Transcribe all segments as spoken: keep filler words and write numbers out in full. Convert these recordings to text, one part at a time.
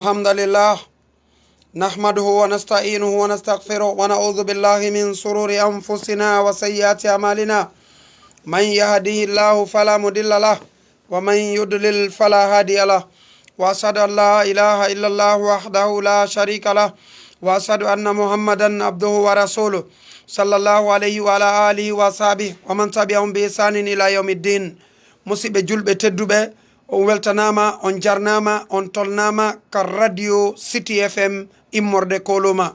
الحمد لله، نحمده ونستعينه ونستغفره، ونعوذ بالله من شرور أنفسنا وسيئات أعمالنا. من يهده الله فلا مضل له، ومن يضلل فلا هادي له. وأشهد أن لا إله إلا الله وحده لا شريك له، وأشهد أن محمدا عبده ورسوله، صلى الله عليه وعلى آله وصحبه ومن تبعهم بإحسان إلى يوم الدين. Musidɓe julɓe tedduɓe, on weltanaama, on jarnaama, on tolnaama ka Radio City F M immorde Koloma.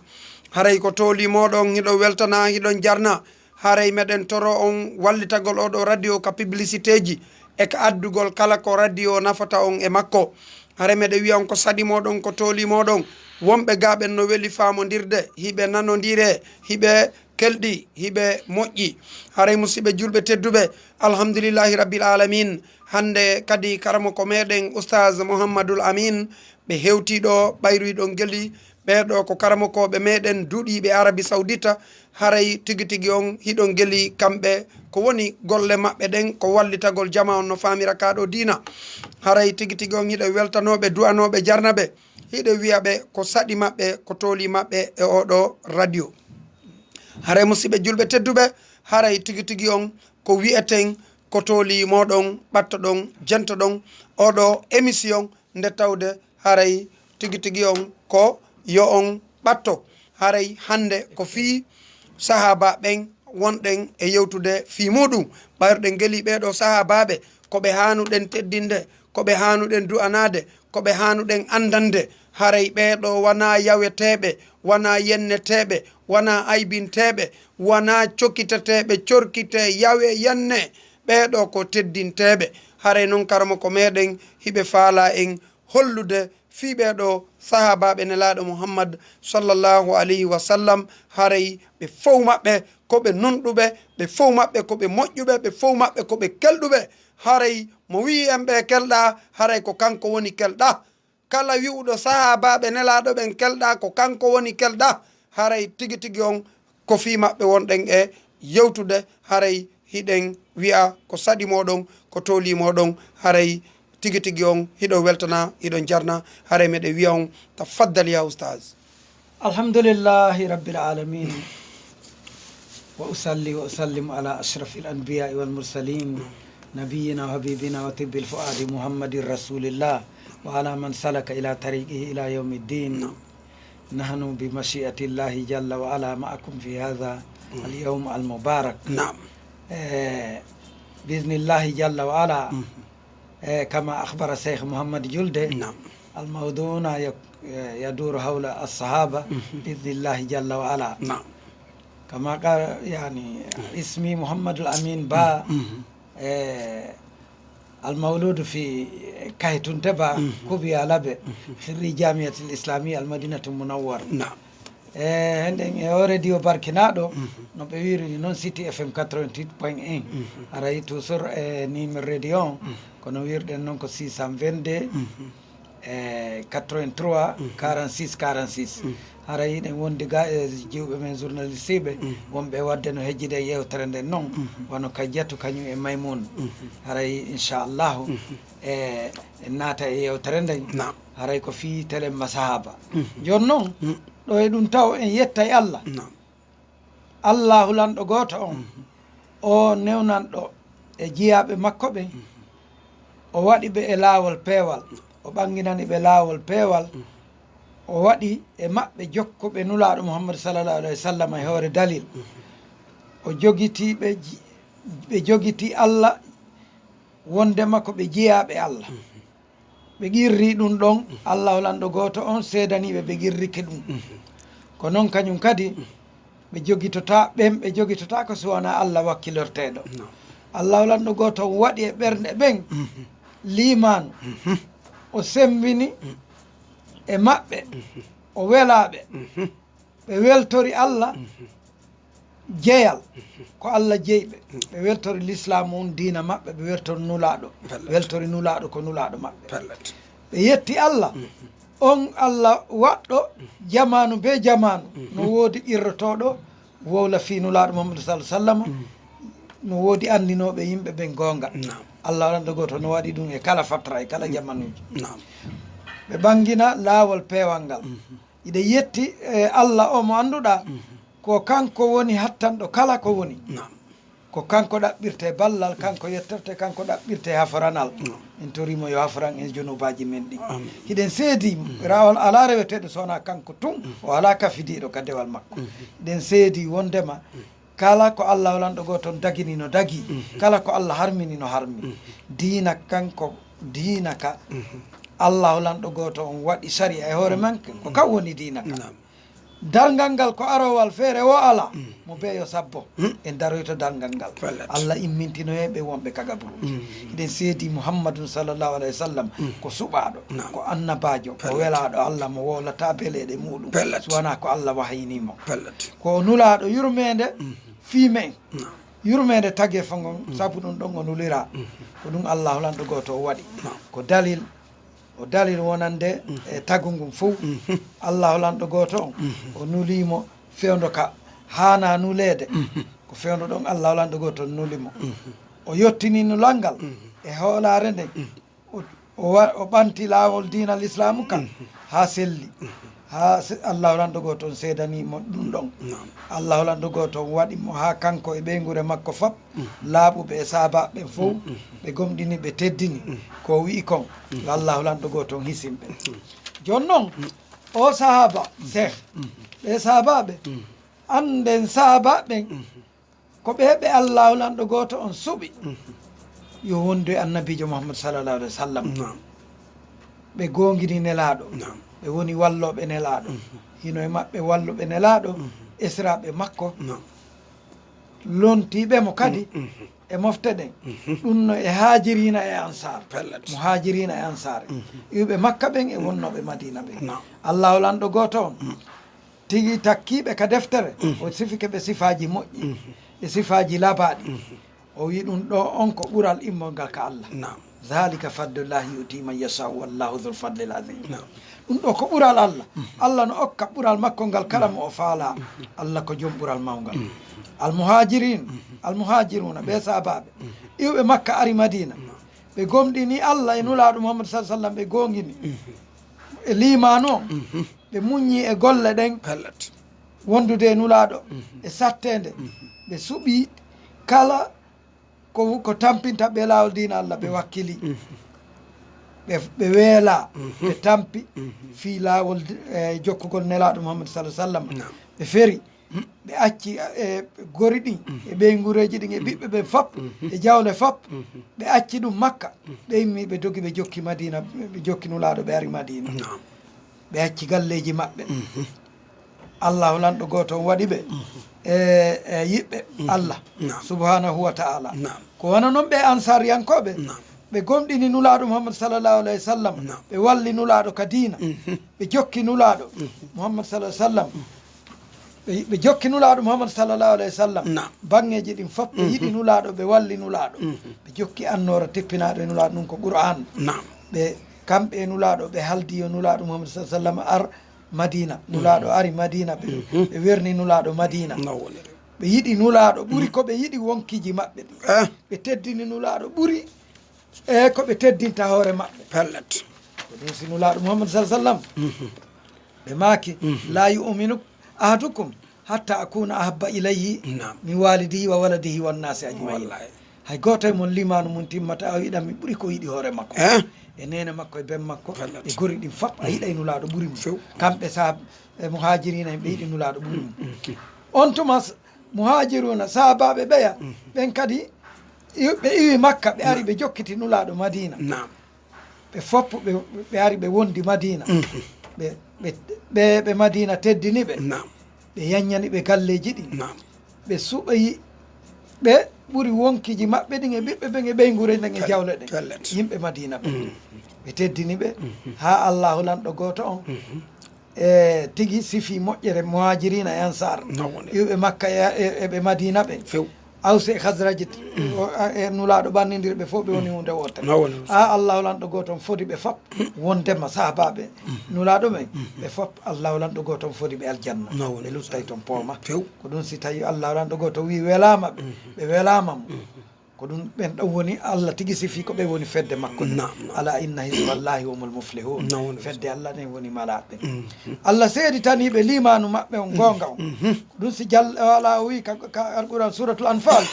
Haray ko tooli mooɗon, hiɗon weltana, hiɗon jarna. Haray meɗen toro on wallitagol oɗo radio ka publicité ji e ka addugol kala ko radio nafata on e makko. Haray meɗen wi'a on ko saɗi mooɗon, ko tooli mooɗon. Wonɓe ga ɓen no weli faamondirde, hiɓe nanondire, hiɓe kelɗi, hiɓe moƴƴi. Haray musidɓe julɓe tedduɓe, alhamdulillahi rabbil alamin. Hannde kadi karamoko meɗen Oustaz Mouhammadoul Amine, ɓe hewti ɗo ɓayru hiɗon geli. Ɓee ɗo ko karamokooɓe meɗen duɗiiɓe Arabie Saoudite. Haray tigi tigi on hiɗon geli kamɓe ko woni golle maɓɓe ɗen ko wallitagol jama on no faamira ka ɗo diina. Haray tigi tigi on hiɗo weltanooɓe, du'anooɓe, jarnaɓe. Hiɗo wi'a ɓe ko saɗi maɓɓe, ko tooli maɓɓe e oɗo radio. Haray musidɓe julɓe tedduɓe, haray tigi tigi on ko wi'eten ko tooli mooɗon, ɓattoɗon, jentoɗon oɗo émission nde tawde haray tigi tigi on ko yo on ɓatto. Haray hannde ko fii sahaaba ɓen wonɗen e yewtude fii muuɗum. Ɓayruɗen geli ɓee ɗo sahaabaaɓe, ko ɓe haanuɗen teddinde, ko ɓe haanuɗen du'anaade, ko ɓe haanuɗen anndande. Haray ɓee ɗo wanaa yaweteeɓe, wanaa yenneteeɓe, wanaa aybinteeɓe, wanaa cokiteteeɓe, corkitee, yawee, yennee. Ɓee ɗo ko teddinteeɓe. Haray non karamoko meɗen hiɓe faalaa en hollude fii ɓee ɗo sahaabaaɓe Nelaaɗo Muhammad sallallahu alayhi wa sallam. Haray ɓe fow maɓɓe ko ɓe nunɗuɓe, ɓe fow maɓɓe ko ɓe moƴƴuɓe, ɓe fow maɓɓe ko ɓe kelɗuɓe. Haray mo wi'i en ɓe kelɗa, haray ko kanko woni kelɗa. Kala wi'uɗo sahaabaaɓe Nelaaɗo ɓen kelɗa, ko kanko woni kelɗa. Haray tigi tigi on ko fii maɓɓe wonɗen e yewtude. Haray hiɗen wi'a ko saɗi mooɗon, ko tooli mooɗon. Haray tigi tigi on hiɗon weltana, hiɗon jarna. Haray meɗen wi'a on, tafaddal ya Oustaz. الحمد لله رب العالمين. وأصلي وأسلم على أشرف الأنبياء والمرسلين، نبينا وحبيبنا وطب الفؤاد محمد رسول الله، وعلى من سلك إلى طريقه إلى يوم الدين. نعم. نحن بمشيئة الله جل وعلا معكم في هذا اليوم المبارك. نعم. Eh, بإذن الله جل وعلا. Eh, كما أخبر الشيخ محمد جلدة، نعم. الموضوع ي-، يدور حول الصحابة بإذن الله جل وعلا. نعم. كما قال، يعني، اسمي محمد الأمين با، eh, المولود في Kahitunte با، Kubiya Labe، خريج جامعة الإسلامية المدينة المنورة. نعم. E, henɗen e o radio barkinaaɗo, no ɓe wiiri ni noon, City F M quatre-vingt-huit point un. Haray toujours e numéro radio on, kono wiirɗen noon ko six cent vingt-deux, e quatre-vingt-trois, quarante-six, quarante-six. Haray hiɗen wondi ga e jiwɓe men journaliste ɓe, wonɓe waɗde no hejjide e yewtere nden noon, wano Kajjatu kañum e Maymun. Haray inchallahu, e, en naata e yewtere nden. Naam. Haray ko fii telemma sahaba. Jooni noon, ɗo e ɗum taw en yettay Allah. Naam. Allahu lanɗo gooto on, o newnanɗo e jiyaaɓe makko ɓen, o waɗi ɓe e laawol peewal, o ɓanginani ɓe laawol peewal, o waɗi e maɓɓe jokkuɓe Nulaaɗo Muhammadu sallallahu alayhi wa sallam e hoore dalil. O jogitii ɓe ji-, ɓe jogitii Allah, wondema ko ɓe jiyaaɓe Allah. Ɓe qirri ɗum ɗon, Allahu lanɗo gooto on seedanii ɓe, ɓe qirrike ɗum. Ko non kañum kadi, ɓe jogitotaa, ɓen ɓe jogitotaako si wanaa Allah wakkilorteeɗo. Naam. Allahu lanɗo gooto on waɗi e ɓernde ɓen liimaanu. O semmbini e maɓɓe, o welaa ɓe. Ɓe weltori Allah jeyal, ko Allah jeyi ɓe. Ɓe weltori lislaamu on, diina maɓɓe, ɓe weltori Nulaaɗo, Pellet. Weltori Nulaaɗo ko Nulaaɗo maɓɓe. Pellet. Ɓe yetti Allah, on Allah waɗɗo jamaanu be jamaanu, no woodi qirrotooɗo wowla fii Nulaaɗo Muhammadu sallallahu alaihi wasallam, no woodi anndinooɓe yimɓe ɓen goonga. Naam. Allah lanɗo gooto no waɗi ɗum e kala fatra, e kala jamanuuji. Naam. ɓe ɓangina laawol peewal ngal. Iɗen yetti e Allah o mo annduɗaa, ko kanko woni hattanɗo kala ko woni. Naam. Ko kanko ɗaɓɓirte ballal, kanko yettorte, kanko ɗaɓɓirte haforanal. Naam. En toriimo yo haforan en junuubaaji men ɗin. Amiin. Hiɗen seedi, rawol alaa reweteeɗo so wonaa kanko tun, o alaa kafidiiɗo ka dewal makko. Hiɗen seedi wondema kala ko Allahu lanɗo gooto on dagini no dagi, kala ko Allah harmini no harmi. Diina kanko, diina ka Allahu lanɗo gooto on waɗi sariya e hoore man, ko kan woni diina ka. Naam. Darngal ngal ko arowal feere wo alaa, mo bee yo sabbo. En daroyto darngal ngal. Pellet. Allah immintinoye ɓe wonɓe ka gaburuuji. Hiɗen seedi Muhammadun sallallahu alayhi wa sallam ko suɓaaɗo, naam, ko annabaajo, ko welaaɗo Allah mo wowlataa beleeɗe muuɗum, pellet, so wonaa ko Allah wahayini mo. Pellet. Ko o nulaaɗo yurmeende fii men. Naam. Yurmeende tageefo ngon, sabu ɗum ɗon o nuliraa. Ko ɗum Allahu lanɗo gooto o waɗi. Naam. Ko dalil, o dalil wonande e tagu ngun fow. Allahu lanɗo gooto on, o nulii mo fewndo ka haanaa nuleede. Ko fewndo ɗon Allahu lanɗo gooto on nuli mo. O yottini nulal ngal e hoolaare nden. O, o wa-, o ɓanti laawol diina Lislaamu kan haa selli. Haa se-, Allahu lanɗo gooto on seedanii mo ɗum ɗon. Naam. Allahu lanɗo gooto on waɗi mo haa kanko e ɓeynguure makko fop, laaɓuɓe e saabaaɓe ɓen fow, ɓe gomɗini, ɓe teddini. Ko o wi'i kon, yo Allahu lanɗo gooto on hisin ɓe. Jooni non, o sahaaba, Seeh, ɓe sahaabaaɓe, annden sahaabaaɓe ɓen, ko ɓe ɓe Allahu lanɗo gooto on suɓi, yo wondu e Annabiijo Muhammad sallallahu alayhi wa sallam. Naam. Ɓe goongini Nelaaɗo. Naam. Ɓe woni wallooɓe Nelaaɗo. Hino e maɓɓe walluɓe Nelaaɗo, esiraaɓe makko. Naam. Lontiiɓe mo kadi e mofte ɗen. Ɗum no e Haajiriina e Ansaar. Pellet. Muhaajiriina e Ansaar. Iwɓe Makka ɓen e wonnooɓe Madiina ɓen. Naam. Allahu lanɗo gooto on. Tigi takkiiɓe ka deftere, o sifike ɓe sifaaji moƴƴi, e sifaaji labaaɗi. O wi'i ɗum ɗo on ko ɓural immol ngal ka Allah. Naam. Zalika fadlullahi yu'ti man yasha'u wallahu dhul fadlil azim. Naam. Ɗum ɗo ko ɓural Allah. Allah no okka ɓural makko ngal kala mo o faalaa. Allah ko jom ɓural mawngal. Al muhajirin, al muhajiruna, ɓe saabaaɓe. Iwɓe Makka ari Madiina. Ɓe gomɗini Allah e Nulaaɗo Muhammad sallallahu alaihi wasallam, ɓe goongini. E liimaanu on, ɓe muññi e golle ɗen. Pellet. Wondude e Nulaaɗo, e satteende, ɓe suɓi kala ko, ko tampinta ɓe laawol diina Allah, ɓe wakkili. Ɓe, ɓe weela, ɓe tampi fii laawol di-, e jokkugol Nelaaɗo Muhammad sallallahu alaihi wasallam. Naam. Ɓe feri, ɓe acci, e, gori ɗin, e ɓeynguureeji ɗin, e ɓiɓɓe ɓen fop, e jawle fop. Ɓe acci ɗum Makka. Ɓe immi, ɓe dogi, ɓe jokki Madiina, ɓe jokki Nulaaɗo, ɓe ari Madiina. Naam. Ɓe acci galleeji maɓɓe. Allahu lanɗo gooto on waɗi ɓe, e, e yiɓɓe Allah, naam, subhanahu wa ta'ala. Naam. Ko wano non ɓe Ansaariyankooɓe, naam, ɓe gomɗini Nulaaɗo Muhammad sallallahu alaihi wasallam, naam, ɓe walli Nulaaɗo ka diina, ɓe jokki Nulaaɗo Muhammad sallallahu alaihi wasallam. Ɓe, ɓe jokki Nulaaɗo Muhammad sallallahu alaihi wasallam. Naam. Baŋŋeeji ɗin fof, ɓe yiɗi Nulaaɗo, ɓe walli Nulaaɗo. Ɓe jokki annoora tippinaaɗo e Nulaaɗo, ɗum ko Qur'aan. Naam. Ɓe, kamɓe e Nulaaɗo, ɓe haldi yo Nulaaɗo Muhammad sallallahu alaihi wasallam ar Madiina. Nulaaɗo ari Madiina, ɓe, ɓe werni Nulaaɗo Madiina. Naam, woniri. Ɓe yiɗi Nulaaɗo ɓuri ko ɓe yiɗi wonkiiji maɓɓe ɗin. Eh. Ɓe teddini Nulaaɗo ɓuri e ko ɓe teddinta hoore maɓɓe. Pellet. Ko ɗum si Nulaaɗo Muhammad sallallahu alaihi wasallam. Ɓe maaki, "La yu'minu ahadukum hatta akuna ahabba ilayhi, naam, min walidihi wa waladihi wan nasi ajma'in." Wallahi. Hay gooto e mon liimaanu mun timmata, o yiɗan mi ɓuri ko yiɗi hoore makko. Eh? E neene makko, e ben makko, pellet, e gori ɗin fop, a yiɗay Nulaaɗo ɓuri mo. Few. Kamɓe saab-, e muhaajiriina en, ɓe yiɗi Nulaaɗo ɓuri mo. On tuma s-, muhaajiruuna, sahaabaaɓe ɓeya, ɓen kadi iw-, ɓe iwi Makka, ɓe ari, ɓe jokkiti Nulaaɗo Madiina. Naam. Ɓe fop ɓe, ɓe ari, ɓe wondi Madiina. Ɓe, ɓe, ɓe, ɓe Madiina teddini ɓe. Naam. Ɓe yanñani ɓe galleeji ɗin. Naam. Ɓe suɓoyi ɓe ɓuri wonkiiji maɓɓe ɗin e ɓiɓɓe ɓen e ɓeynguure nden e jawle ɗen. Pellet. Yimɓe Madiina ɓen. Ɓe teddini ɓe haa Allaahu lanɗo gooto on. E tigi sifi moƴƴere Muhaajiriina e Ansaar. Naam, woni. Iwɓe Makka e, e, e ɓe Madiina ɓen. Few. Aws e Khazraj, o, a, e Nulaaɗo ɓannindirɓe fof ɓe woni huunde wootere. Naam, woni. Haa Allaahu lanɗo gooto on fodi ɓe fop. Wondema sahaabaaɓe Nulaaɗo men, ɓe fop Allaahu lanɗo gooto on fodi ɓe aljanna. Naam, woni. Ɓe luttay ton pooma. Few. Ko ɗum si tawi Allaahu lanɗo gooto wi welaama ɓe, ɓe welaama mo. Ko ɗum ɓen ɗon woni Allah tigi sifi ko ɓe woni fedde makko nde. Naam, naam. Ala inna hizballahi humul muflihun. Naam, naam. Fedde Allah ɗen woni malaaɓe. Mm. Allah seeditanii ɓe liimaanu maɓɓe on goonga on. Mhm. Ɗum si Jalla wa Ala o wi'i ka, ka Alquran Suratul Anfal.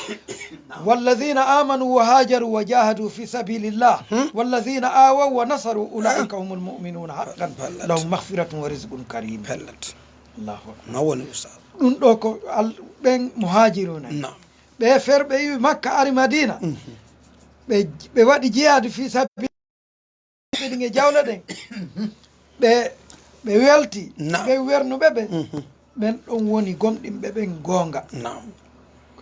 Walladhina amanu wa hajaru wa jahadu fi sabilillah. Hmm. Walladhina awaw wa nasaru ulaika humul mu'minuna haqqan. Pellet. Lahum maghfiratun wa rizqun karim. Pellet. Allahu akbar. No woni, Ustaz? Ɗum ɗo ko al-, ɓen muhajiruna. Naam. Ɓe ferɓe iwi Makka ari Madina. Mhm. Ɓe, ɓe waɗi jihaadu fi sabi-, ɓe ɗin e jawle ɗen. Ɓe, ɓe welti, naam, ɓe wernuɓe ɓe. Mhm. Ɓen ɗon woni gomɗinɓe ɓen goonga. Naam.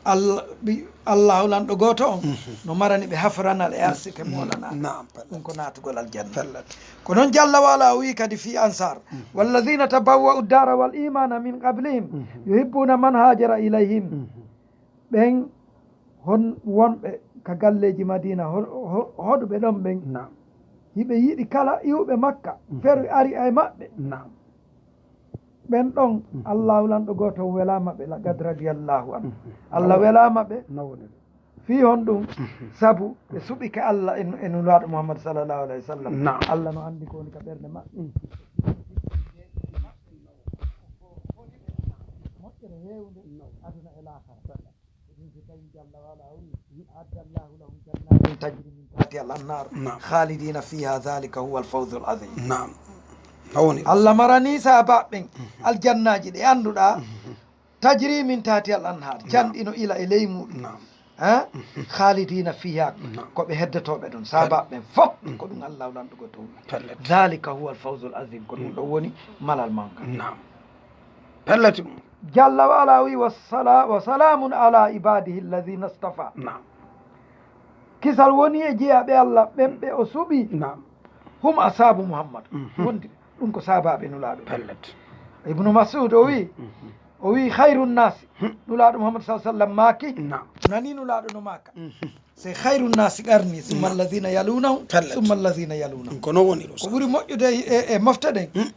Allah, ɓi-, Allahu lanɗo gooto on, mhm, no marani ɓe hafranal e arsike, mhm, moolanaal. Naam, pellet. Ɗum ko naatugol aljanna. Pellet. Ko noon Jalla wa Ala o wi'i kadi fii Ansaar, mhm, "Walladhina tabawwa'u ddara wal imana min qablihim, mhm, yuhibbuna man hajara ilayhim." Mhm. Ɓen hon wonɓe ka galleeji Madiina, ho-, ho-, hoɗuɓe ɗon ɓen, naam, hiɓe yiɗi kala iwɓe Makka, mhm, ferwi ari e maɓɓe. Naam. Ɓen ɗon, mhm, Allahu lanɗo gooto welaama ɓe, laqad radiyallahu anhu. Mhm. Allah welaama ɓe. No woni? Fii honɗum? Mhm. Sabu ɓe suɓike Allah e, e Nulaaɗo Muhammad sallallahu alayhi wa sallam. Naam. Allah no anndi ko woni ka ɓernde maɓɓe. Mhm. Moƴƴere heewnde aduna e laakara. Ko ɗum si tawi Jalla wa Ala o wi'i, "A'adda Allahu lahum jannatin tajri min tahtiha al-anhar, naam, khalidina fiha, dhalika huwa al-fawzu al-azim." Naam. Ko woni? Allah marani sahabaaɓe ɓen, mhm, aljannaaji ɗi annduɗaa, mhm, tajri min tahtiha al-anhar, naam, canɗi no ila e ley muɗum. Naam. Ha? Mhm. Khalidina fiha, naam, ko ɓe heddotooɓe ɗon. Sahabaaɓe ɓen fof, mhm, ko ɗum Allahu lanɗo gooto. Pellet. Dhalika huwa al-fawzu al-azim, ko ɗum, mhm, ɗo woni malal mawgal. Naam. Pellet ɗum. Jalla wa Ala wi, "Wa sala-, wa salamun ala ibadihi alladhina istafa." Naam. Kisal woni e jeyaaɓe Allah ɓen ɓe o suɓi. Naam. Hum ashabu Muhammad. Mhm. Wondi ɗum ko sahabaaɓe Nulaaɗo. Pellet. Ibnu Mas'ud o wi, mhm, o wi, "Khayru nnasi." Hmm. Nulaaɗo Muhammad sallallahu alayhi wa sallam maaki. Naam. Nani Nulaaɗo no maaka. Mhm. C'est khayru nnasi qarni, summa, naam, alladhina yalunahum, pellet, summa alladhina yalunahum. Ko no woni ɗo. Ko ɓuri moƴƴude e, e, e mofte ɗen. Hmm.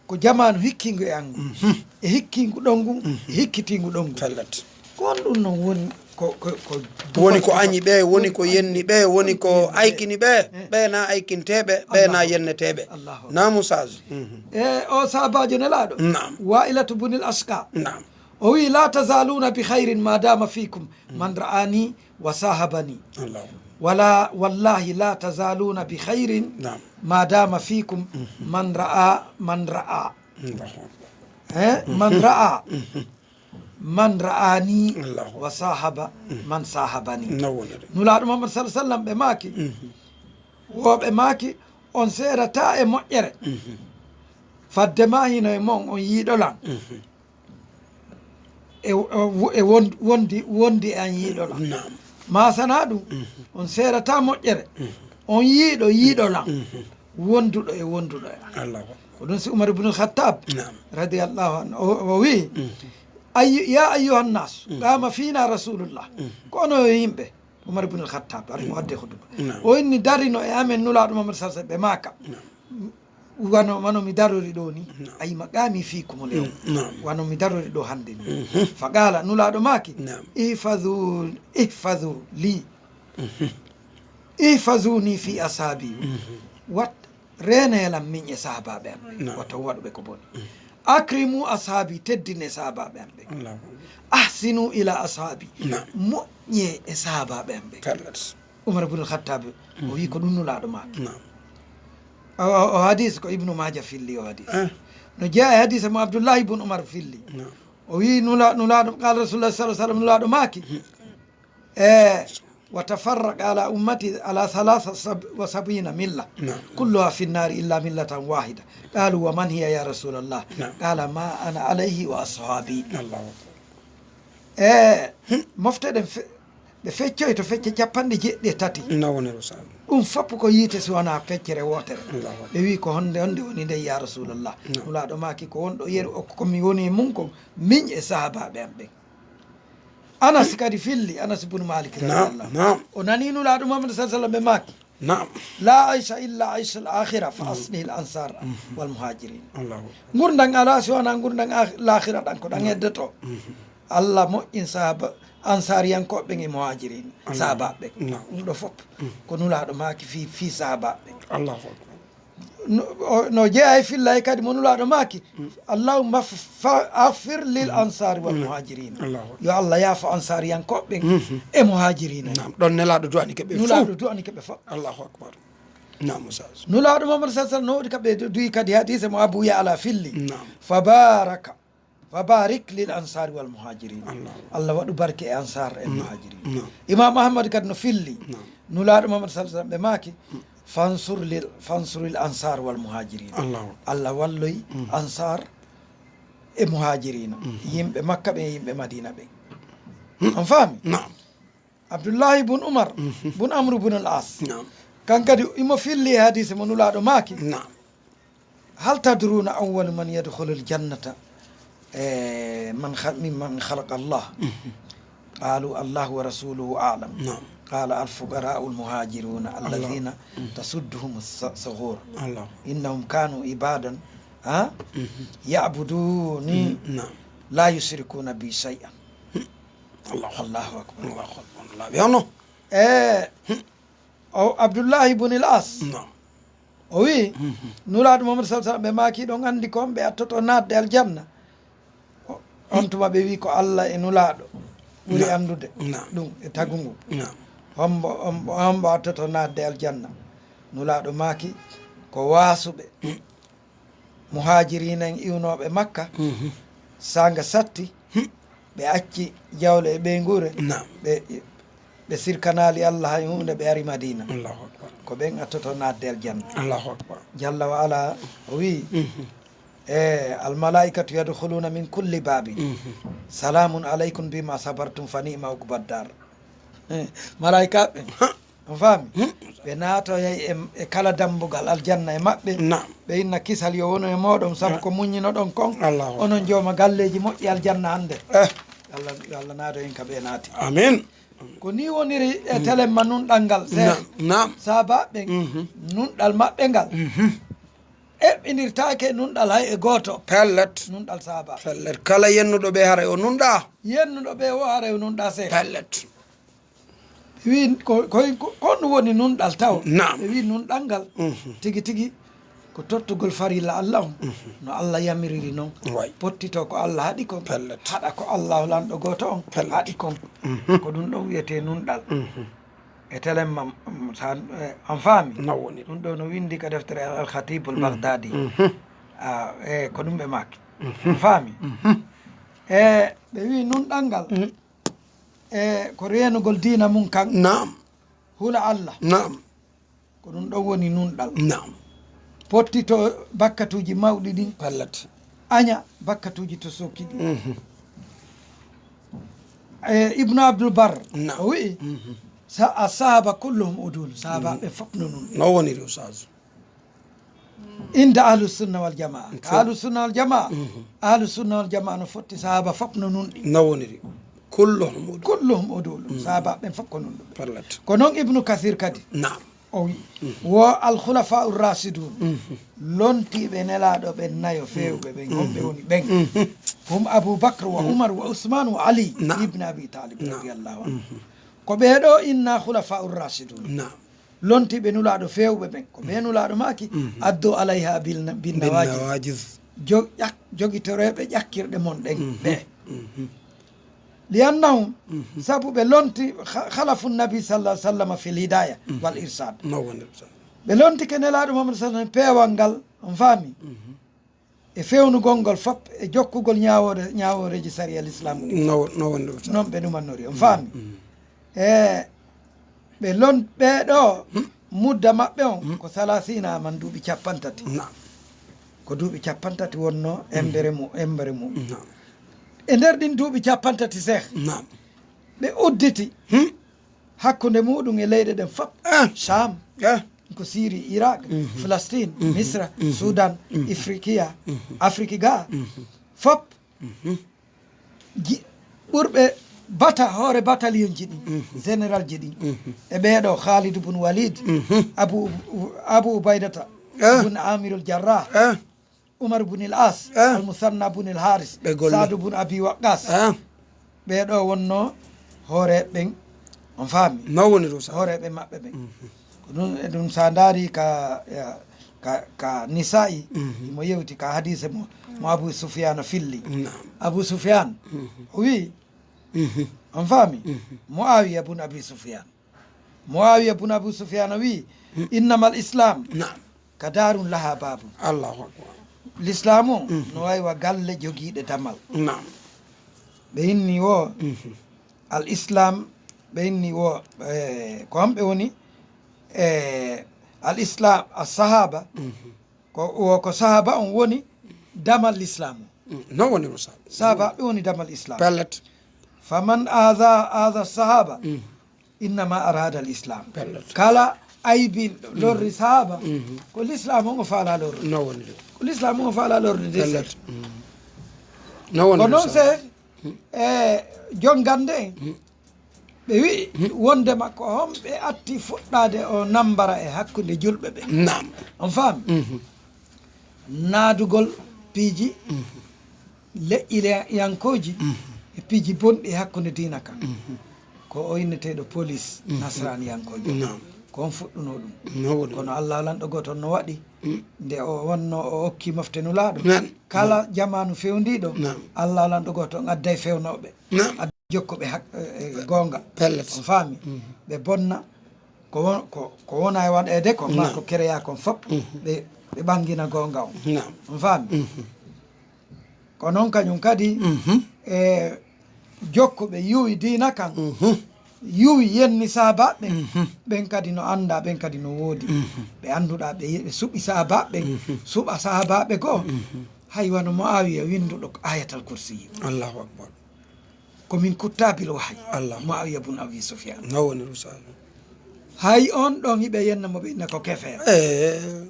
Ko jamaanu hikkingu e angu. Mhm. E hikkingu ɗongu, mhm, e hikkitingu ɗongu. Pellet. Ko on ɗum non woni ko, ko, ko woni ko añi ɓe, woni ko yenni ɓe, woni ko aykini ɓe, eh, ɓe na aykinteeɓe, ɓe na, Allahu, yenneteeɓe. Allahu. Naam, Ustaz. Mhm. E o sahabaajo Nelaaɗo. Naam. Wa'ilatu bunil Asqa. Naam. O wi, "La tazaluna bi khairin ma dama fikum man ra'ani wa sahabani." Allahu. Wala, wallahi la tazaluna bi khairin, naam, ma dama fikum, mhm, man ra'a, man ra'a. Allahu akbar. Eh? Mhm. Man ra'a. Mhm. Man ra'ani, Allahu, wa sahaba, mhm, man sahabani. No woniri. Nulaaɗo Muhammad sallallahu alaihi wasallam ɓe maaki. Mhm. Wo ɓe maaki, on seerata e moƴƴere. Mhm. Fadde ma hino e mon, on yiiɗo lan. Mhm. E, e, e won-, wondi, wondi e an yiiɗo lan. Naam. Ma sana ɗum, mhm, on seerata moƴƴere. Mhm. On yiiɗo, yiiɗo lan. Mhm. Wonduɗo e wonduɗo e an. Allahu akbar. Ko ɗum si Umar ibn al-Khattab, naam, radiyallahu anhu, o, o wi, mhm, "Ayyu-, ya ayyuhan nas, mhm, qama fina rasulullah." Mhm. Ko onon yo yimɓe, Umar ibn al-Khattab, ari mo, mm, wadde khutba. Naam. O inni darino e amen Nulaaɗo Muhammad sallallahu alaihi wasallam, ɓe maaka. Naam. Wano, wano mi darori ɗo ni, naam, ayi maqami fiikumul yawm. Mm, naam. Wano mi darori ɗo hannde ni. Mhm. Fa qala, Nulaaɗo maaki, naam, "Ihfazu, ihfazu li. Mhm. Ihfazuni fi ashabi." Mhm. Wat, reenee lan min e sahabaaɓe am ɓen. Naam. Wata on waɗu ɓe ko boni. Mm. Akrimu ashabi, teddinee sahabaaɓe am ɓen. Allahu akbar. Ahsinu ila ashabi. Naam. Moƴƴee e sahabaaɓe am ɓen. Pellet. Umar ibn al-Khattab, o wi ko ɗum Nulaaɗo maaki. Naam. O, o, o hadis ko Ibnu Maaja filli o hadis. Eh. No jeyaa e hadis mo Abdullahi ibn Umar filli. Naam. O wi Nula-, Nulaaɗo, qala Rasulullah sallallahu alaihi wasallam, Nulaaɗo maaki, eh, "Wa tafarraqa ala ummati ala thalatha sab-, wa sab'ina milla. Naam. Kulluha fi nnari illa millatan wahida." Qalu, "Wa man hiya ya Rasulallah?" Naam. Qala, "Ma ana alayhi wa ashabi." Allahu akbar. E mofte ɗen fe-, ɓe feccoyto fecce capanɗe jeeɗiɗi e tati. No woni Rasul. Ɗum fof ko yiite si wonaa feccere wootere. Allahu akbar. Ɓe wi, "Ko honde, honde woni nden, ya Rasulallah?" No. Nulaaɗo maaki, "Ko wonɗo yeru o, ko mi woni e mum ko min e sahabaaɓe am ɓen." Anas kadi filli, Anas bun Malik, naam, radiyallahu, naam, o nani Nulaaɗo Muhammad sallallahu alaihi wasallam ɓe maaki, naam, "La aisha illa aisha al-akhira, fa, mm, aslih al-ansar, mm, wal muhajirin." Allahu akbar. Ngurndan alaa si wonaa ngurndan ah-, laakhira ɗan, ko ɗan, naam, heddoto. Mm. Allah moƴƴin sahaba, ansaariyankooɓe ɓen e muhaajiriina, sahabaaɓe ɓen. Ɗum ɗo fof ko Nulaaɗo maaki fii, fii sahabaaɓe ɓen. Allahu akbar. No, o, no jeyaa e fillaahi kadi mo Nulaaɗo maaki, "Allahumma f-, fa-, aghfir lil ansaari wal muhaajiriina." Allahu akbar. Yo Allah yaafo ansaariyankooɓe ɓen e muhaajiriina. Naam, ɗon Nelaaɗo du'anike ɓe fof. Nulaaɗo du'anike ɓe fof. Allahu akbar. Naam, Ustaz. Nulaaɗo Muhammad sallallahu alaihi wasallam no waɗi ka ɓe du-, du'i kadi hadiise mo Abu Ya'la filli. Naam. Fa baraka, fa barik lil ansari wal muhajirin. Allah. Allah waɗu barke e ansar e muhajirin. Naam. Imam Ahmad kadi no filli. Naam. Nulaaɗo Muhammad sallallahu alaihi wasallam ɓe maaki, "Fansur lil, fansuril ansar wal muhajirin." Allah. Allah walloy ansar e muhajirina. Yimɓe Makka ɓen e yimɓe Madina ɓen. On faami? Naam. Abdullahi bun Umar, bun Amru bun al-As. Naam. Kan kadi imo filli e hadiise mo Nulaaɗo maaki. Naam. "Hal tadruna awwalu man yadkhulul jannata, eh, man kha-, mimman khalaqa Allah?" Qalu, "Allahu wa rasuluhu a'lam." Naam. Qala, "Al fuqara'ul muhajiruna alladhina tasudduhum as-sughur. Allah. Innahum kanu ibadan, ha? Ya'buduni la yushrikuna bi shay'an." Allahu akbar. Allahu akbar. Allahu akbar. Allahu akbar. E, o Abdullahi ibn al-As. Naam. O wi'i, Nulaaɗo Muhammad sallallahu alaihi wasallam, ɓe maaki, "Hiɗon anndi ko on ɓe attoto naatde aljanna?" O, on tuma ɓe wi'i, "Ko Allah e Nulaaɗo ɓuri anndude ɗum e tagu ngu." Naam. Hombo, hombo, hombo attoto naatde aljanna? Nulaaɗo maaki, "Ko waasuɓe." Muhaajiriina en iwnooɓe Makka, saanga satti, ɓe acci jawle e ɓeynguure, ɓe, ɓe sirkanaali Allah hay huunde, ɓe ari Madiina. Allahu akbar. Ko ɓen attoto naatde aljanna. Allahu akbar. Jalla wa ala o wi'i, e, "Al malaa'ikatu yadkhuluuna min kulli baabin. Salaamun alaykum bima sabartum fa ni'ma uqbad daar." Eh, malaa'ikaaɓe ɓen. On faami? Ɓe naatoyay e, e kala dambugal aljanna e maɓɓe. Naam. Ɓe inna kisal yo wonu e mooɗon, sabu ko muññinoɗon kon. Allahu akbar. Onon jooma galleeji moƴƴi aljanna hannde. Eh. Allah, yo Allah naado en ka ɓe naati. Amiin. Ko nii woniri e telemma nunɗal ngal, Seex. Naam, naam. Saabaaɓe ɓen, nunɗal maɓɓe ngal eɓɓindirtaake nunɗal hay e gooto. Pellet. Nunɗal saabaaɓe. Pellet. Kala yennuɗo ɓe haray o nunɗaa. Yennuɗo ɓe o haray o nunɗaa, Seex. Pellet. Ɓe wi'i ko, ko, ko, ko honɗum woni nunɗal taw? Naam. Ɓe wi'i nunɗal ngal tigi tigi ko tottugol farilla Allah on. No Allah yamiriri non. Way. Pottito ko Allah haɗi kon. Pellet. Haɗa ko Allah lanɗo gooto on haɗi kon. Ko ɗum ɗon wi'etee nunɗal. E telemma, mm, sa, eh, on faami? No woni. Ɗum ɗo no winndi ka deftere Al, Al Khatibul Baghdadi. Ah, eh, ko ɗum ɓe maaki. On faami? E ɓe wi'i nunɗal ngal. E ko reenugol diina mum kan. Naam. Hula Allah. Naam. Ko ɗum ɗon woni nunɗal. Naam. Pottito bakkatuuji mawɗi ɗin. Pellet. Aña bakkatuuji to sokki ɗin. E Ibnu Abdul Bar, naam, o wi'i, sa-, as-sahaba kulluhum udul. Sahaba ɓe fof no nun. No woniri, Ustaz? Inda ahlu sunna wal jamaa. Ahlu sunna wal jamaa. Ahlu sunna wal jamaa no fotti sahaba fof no nunɗi. No woniri? Kulluhum udul. Kulluhum udul. Sahaba ɓen fof ko nunɗuɓe. Pellet. Ko non Ibnu Kasir kadi. Naam. O wi, wo al khulafa ur rashidun. Lontiiɓe Nelaaɗo ɓen nayo feewɓe ɓen, homɓe woni ɓen? Hum Abu Bakr wa Umar wa Usman wa Ali ibn Abi Talib radiyallahu anhu. Ko ɓee ɗoo inna khulafa ur rashidun. Naam. Lontiiɓe Nulaaɗo feewɓe ɓen, ko ɓe Nulaaɗo maaki, "Addu alayha bil na-, bin nawajiz." Nawajiz. Jo-, ƴak-, jogitoreeɓe ƴakkirɗe mon ɗen, ɓe. Li annahum, sabu ɓe lonti kha-, khalafu nabi sallallahu alaihi wasallam fil hidaya wal irshad. No wonir sa. Ɓe lontike Nelaaɗo Muhammad sallallahu alaihi wasallam peewal ngal, on faami? E fewnugol ngol fof, e jokkugol ñaawoore, ñaawooreeji sariya l'islam ɗin. No, no wonir sa. Non ɓe ɗumannori, on faami? E ɓe lon-, ɓee ɗoo, mudda maɓɓe on ko salasina aman, duuɓi cappanɗe tati. Naam. Ko duuɓi cappanɗe tati wonnoo embere mu-, embere mum. Naam. E nder ɗin duuɓi cappanɗe tati, Seex, naam, ɓe udditi hakkunde muɗum e leyɗe ɗen fof. Ah. Sham, ah, ko Syrie, Iraq, Palestine, Misra, Sudan, Ifriqiya, Afrique ga fof. Ji-, ɓurɓe bata-, hoore bataillon ji ɗin, général ji ɗin, e ɓee ɗoo, Khalid bun Walid, Abu, Abu Ubaidata bun Amirul Jarrah, Umar bun al As, Al Musanna bun al Haris, Saadu bun Abi Waqqas, ɓee ɗo wonno hooreeɓe ɓen, on faami? No woni ɗum sa? Hooreeɓe maɓɓe ɓen. Mhm. Ko ɗum, e ɗum sa ndaari ka, ya, ka, ka Nisa'i, mhm, imo yewti ka hadiise mo, mo Abu Sufyaan filli. Naam. Abu Sufyaan, mhm, o wi'i, mhm, on faami? Mhm. Muawiya bun Abi Sufyaan. Muawiya bun Abu Sufyaan o wi'i, mhm, "Innamal Islam, naam, ka daarun laha baabun." Allahu akbar. Lislaamu on, mhm, no wayi wa galle jogiiɗe damal. Naam. Ɓe inni wo, mhm, al Islam, ɓe inni wo, eh, ko hamɓe woni, eh, al Islam, as sahaba, mhm, ko, wo ko sahaba on woni damal Lislaamu. Mm, non woni Musa. Sahaba ɓe woni damal Islam. Pellet. Faman aza, aza sahaba, mm, innama arada al Islam. Pellet. Kala aybinɗo, mm, lorri sahaba, mm, ko Lislaamu on o faala lorrude. Non woni ɗum. Ko Lislaamu on o faala lorrude de. Pellet. Mm. Non woni ko non Musa. Se, mm, e jongande en, mm, ɓe wi'i, mm, wondema ko homɓe atti fuɗɗaade o nambara e hakkunde julɓe ɓe. Naam. On faami? Mhm. Naadugol piiji, mhm, leƴƴiyankooji, mhm, e piiji bonɗi e hakkunde diina kan. Mhm. Ko o inneteeɗo police, mhm, nasraaniyankoojo. Naam. Ko on fuɗɗunoo ɗum. No woni. Kono Allah lanɗo gooto on no waɗi. Mm. Nde o wonno o okki mofte Nulaaɗo. Naam. Kala, naam, jamaanu fewndiiɗo, naam, Allah lanɗo gooto on adday fewnooɓe. Naam. Ad-, jokkuɓe hak-, e, e goonga. Pellet. On faami? Mhm. Ɓe bonna ko won-, ko, ko wona e waɗeede kon, maa, naam, ko kereyaa kon fof, mhm, ɓe, ɓe ɓangina goonga on. Naam. On faami? Mhm. Ko non kañum kadi, mhm, e jokkuɓe yuwi diina kan, mhm, yuwi yenni sahabaaɓe ɓen, mhm, ɓen kadi no anndaa, ɓen kadi no woodi. Mhm. Ɓe annduɗaa, ɓe, ɓe suɓi sahabaaɓe ɓen, mhm, suɓa sahabaaɓe goo. Mhm. Hay wano Muawiya winnduɗo ko Ayatal Kursi. Allahu Akbar. Ko min kuttaabil wahayi. Allah. Muawiya bun Abi Sufyan. No woni Rusa? Hay on ɗon hiɓe yenna mo ɓe inna ko kefeero. Eh.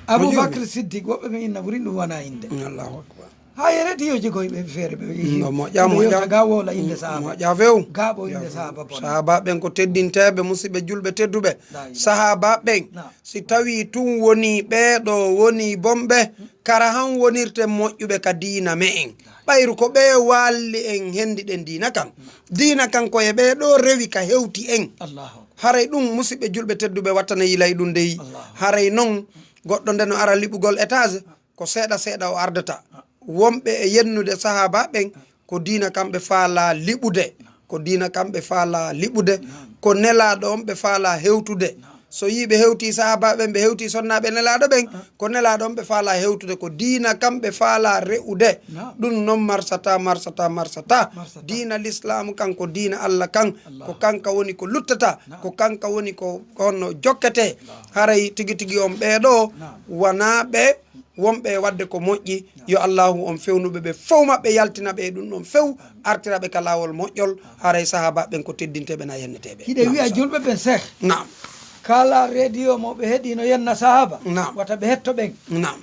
Abu, mo Bakr Siddiq, woɓɓe ɓe inna ɓuri ɗum wona innde. Allahu Akbar. Hay rediyoji ko hiɓe feere ɓe. No moƴƴa, moƴƴa. Yewta ga woola innde, mm, sahaba. Moƴƴa few. Ga ɓo innde sahaba bon. Sahaba ɓen ko teddinteeɓe, musidɓe julɓe tedduɓe. Laa ilaaha. Sahaba ɓen, naam, si tawi tun woni ɓee ɗo woni bonɓe, kara han wonirte moƴƴuɓe ka diina me'en. Ɓayru ko ɓee waalli en hendiɗen diina kan. Diina kan ko e ɓee ɗo rewi ka hewti en. Allahu Akbar. Haray ɗum, musidɓe julɓe tedduɓe, wattana yilay ɗum dey. Allahu Akbar. Haray non, goɗɗo nde no ara liɓugol étage, ko seeɗa seeɗa o ardata. Wonɓe e yennude sahaba ɓen, ko diina kan ɓe faalaa liɓude. Ko diina kan ɓe faalaa liɓude. Naam. Ko Nelaaɗo on ɓe faalaa hewtude. Naam. So yii ɓe hewtii sahaabaaɓe ɓen, ɓe hewtii sonnaaɓe Nelaaɗo ɓen, ah, ko Nelaaɗo on ɓe faalaa hewtude, ko diina kan ɓe faalaa re'ude. Naam. Ɗum non marsata, marsata, marsata. Marsata. Diina Lislaamu kan ko diina Alla kan. Allah. Ko kanka woni ko luttata. Naam. Ko kanka woni ko, ko honno jokkete. Allah. Haray tigi tigi on ɓee ɗoo, naam, wanaa ɓe wonɓe e waɗde ko moƴƴi, yo Allaahu on fewnuɓe ɓe fow maɓɓe, yaltina ɓe e ɗum ɗon few, artira ɓe ka laawol moƴƴol, haray sahaabaaɓe ɓen ko teddinteeɓe, na yenneteeɓe. Hiɗe wi'a julɓe ɓen, Seeh. Naam. Kala rediyo mo ɓe heɗi no yenna sahaaba, naam, wata ɓe hetto ɓen. Naam.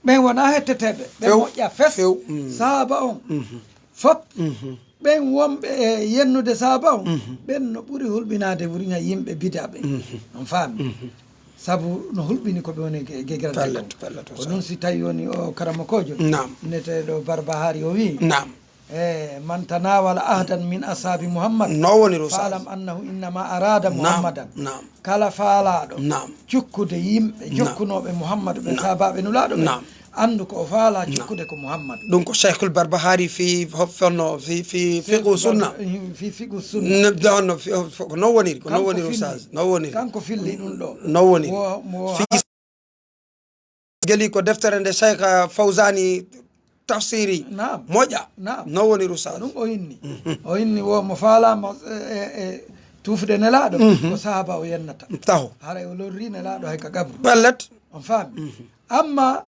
Ɓen wonaa hetteteeɓe, ɓe moƴƴa fes. Few. Mm. Sahaaba on, mhm, fop. Mhm. Ɓen wonɓe e yennude sahaaba on, mhm, ɓen no ɓuri hulɓinaade wuriŋa yimɓe bida ɓen. Mhm. On faami? Mhm. Sabu no hulɓini ko ɓe woni ge-, gegiragol. Pellet, pellet, ko ɗum si tawi woni o karamokoojo, naam, inneteeɗo Barbahari, o wi'i, naam, e, "Man tanawala ahdan min ashabi Muhammad, no woni Rusa? Fa'lam annahu innama arada, naam, Muhammadan." Naam. Kala faalaaɗo, naam, jukkude yimɓe, naam, jokkunooɓe Muhammadu ɓen, naam, sahaabaaɓe Nulaaɗo ɓen, naam, anndu ko o faalaa, naam, jukkude ko Muhammadu. Ɗum ko Cheikhul Barbahari fi ho-, honno, fi, fi Fiqhu Sunna. Fi Fiqhu Sunna. Ne, no, no, fi, ko non woniri, ko non woniri, Ustaz. Non woniri. Kanko filli ɗum ɗo. Non woniri. Wo, wo fi Geli ko deftere nde Cheikh, ah, Fawzani tafsiri, naam, moƴƴa. Naam. Non woni Rusa. Ko ɗum o inni. Mhm. O inni wo mo faalaama e, e, e tuufude Nelaaɗo, mhm, ko sahaaba o yennata. Taho. Haray o lorri Nelaaɗo hay ka qabru. Pellet. On faami? Mhm. Amma,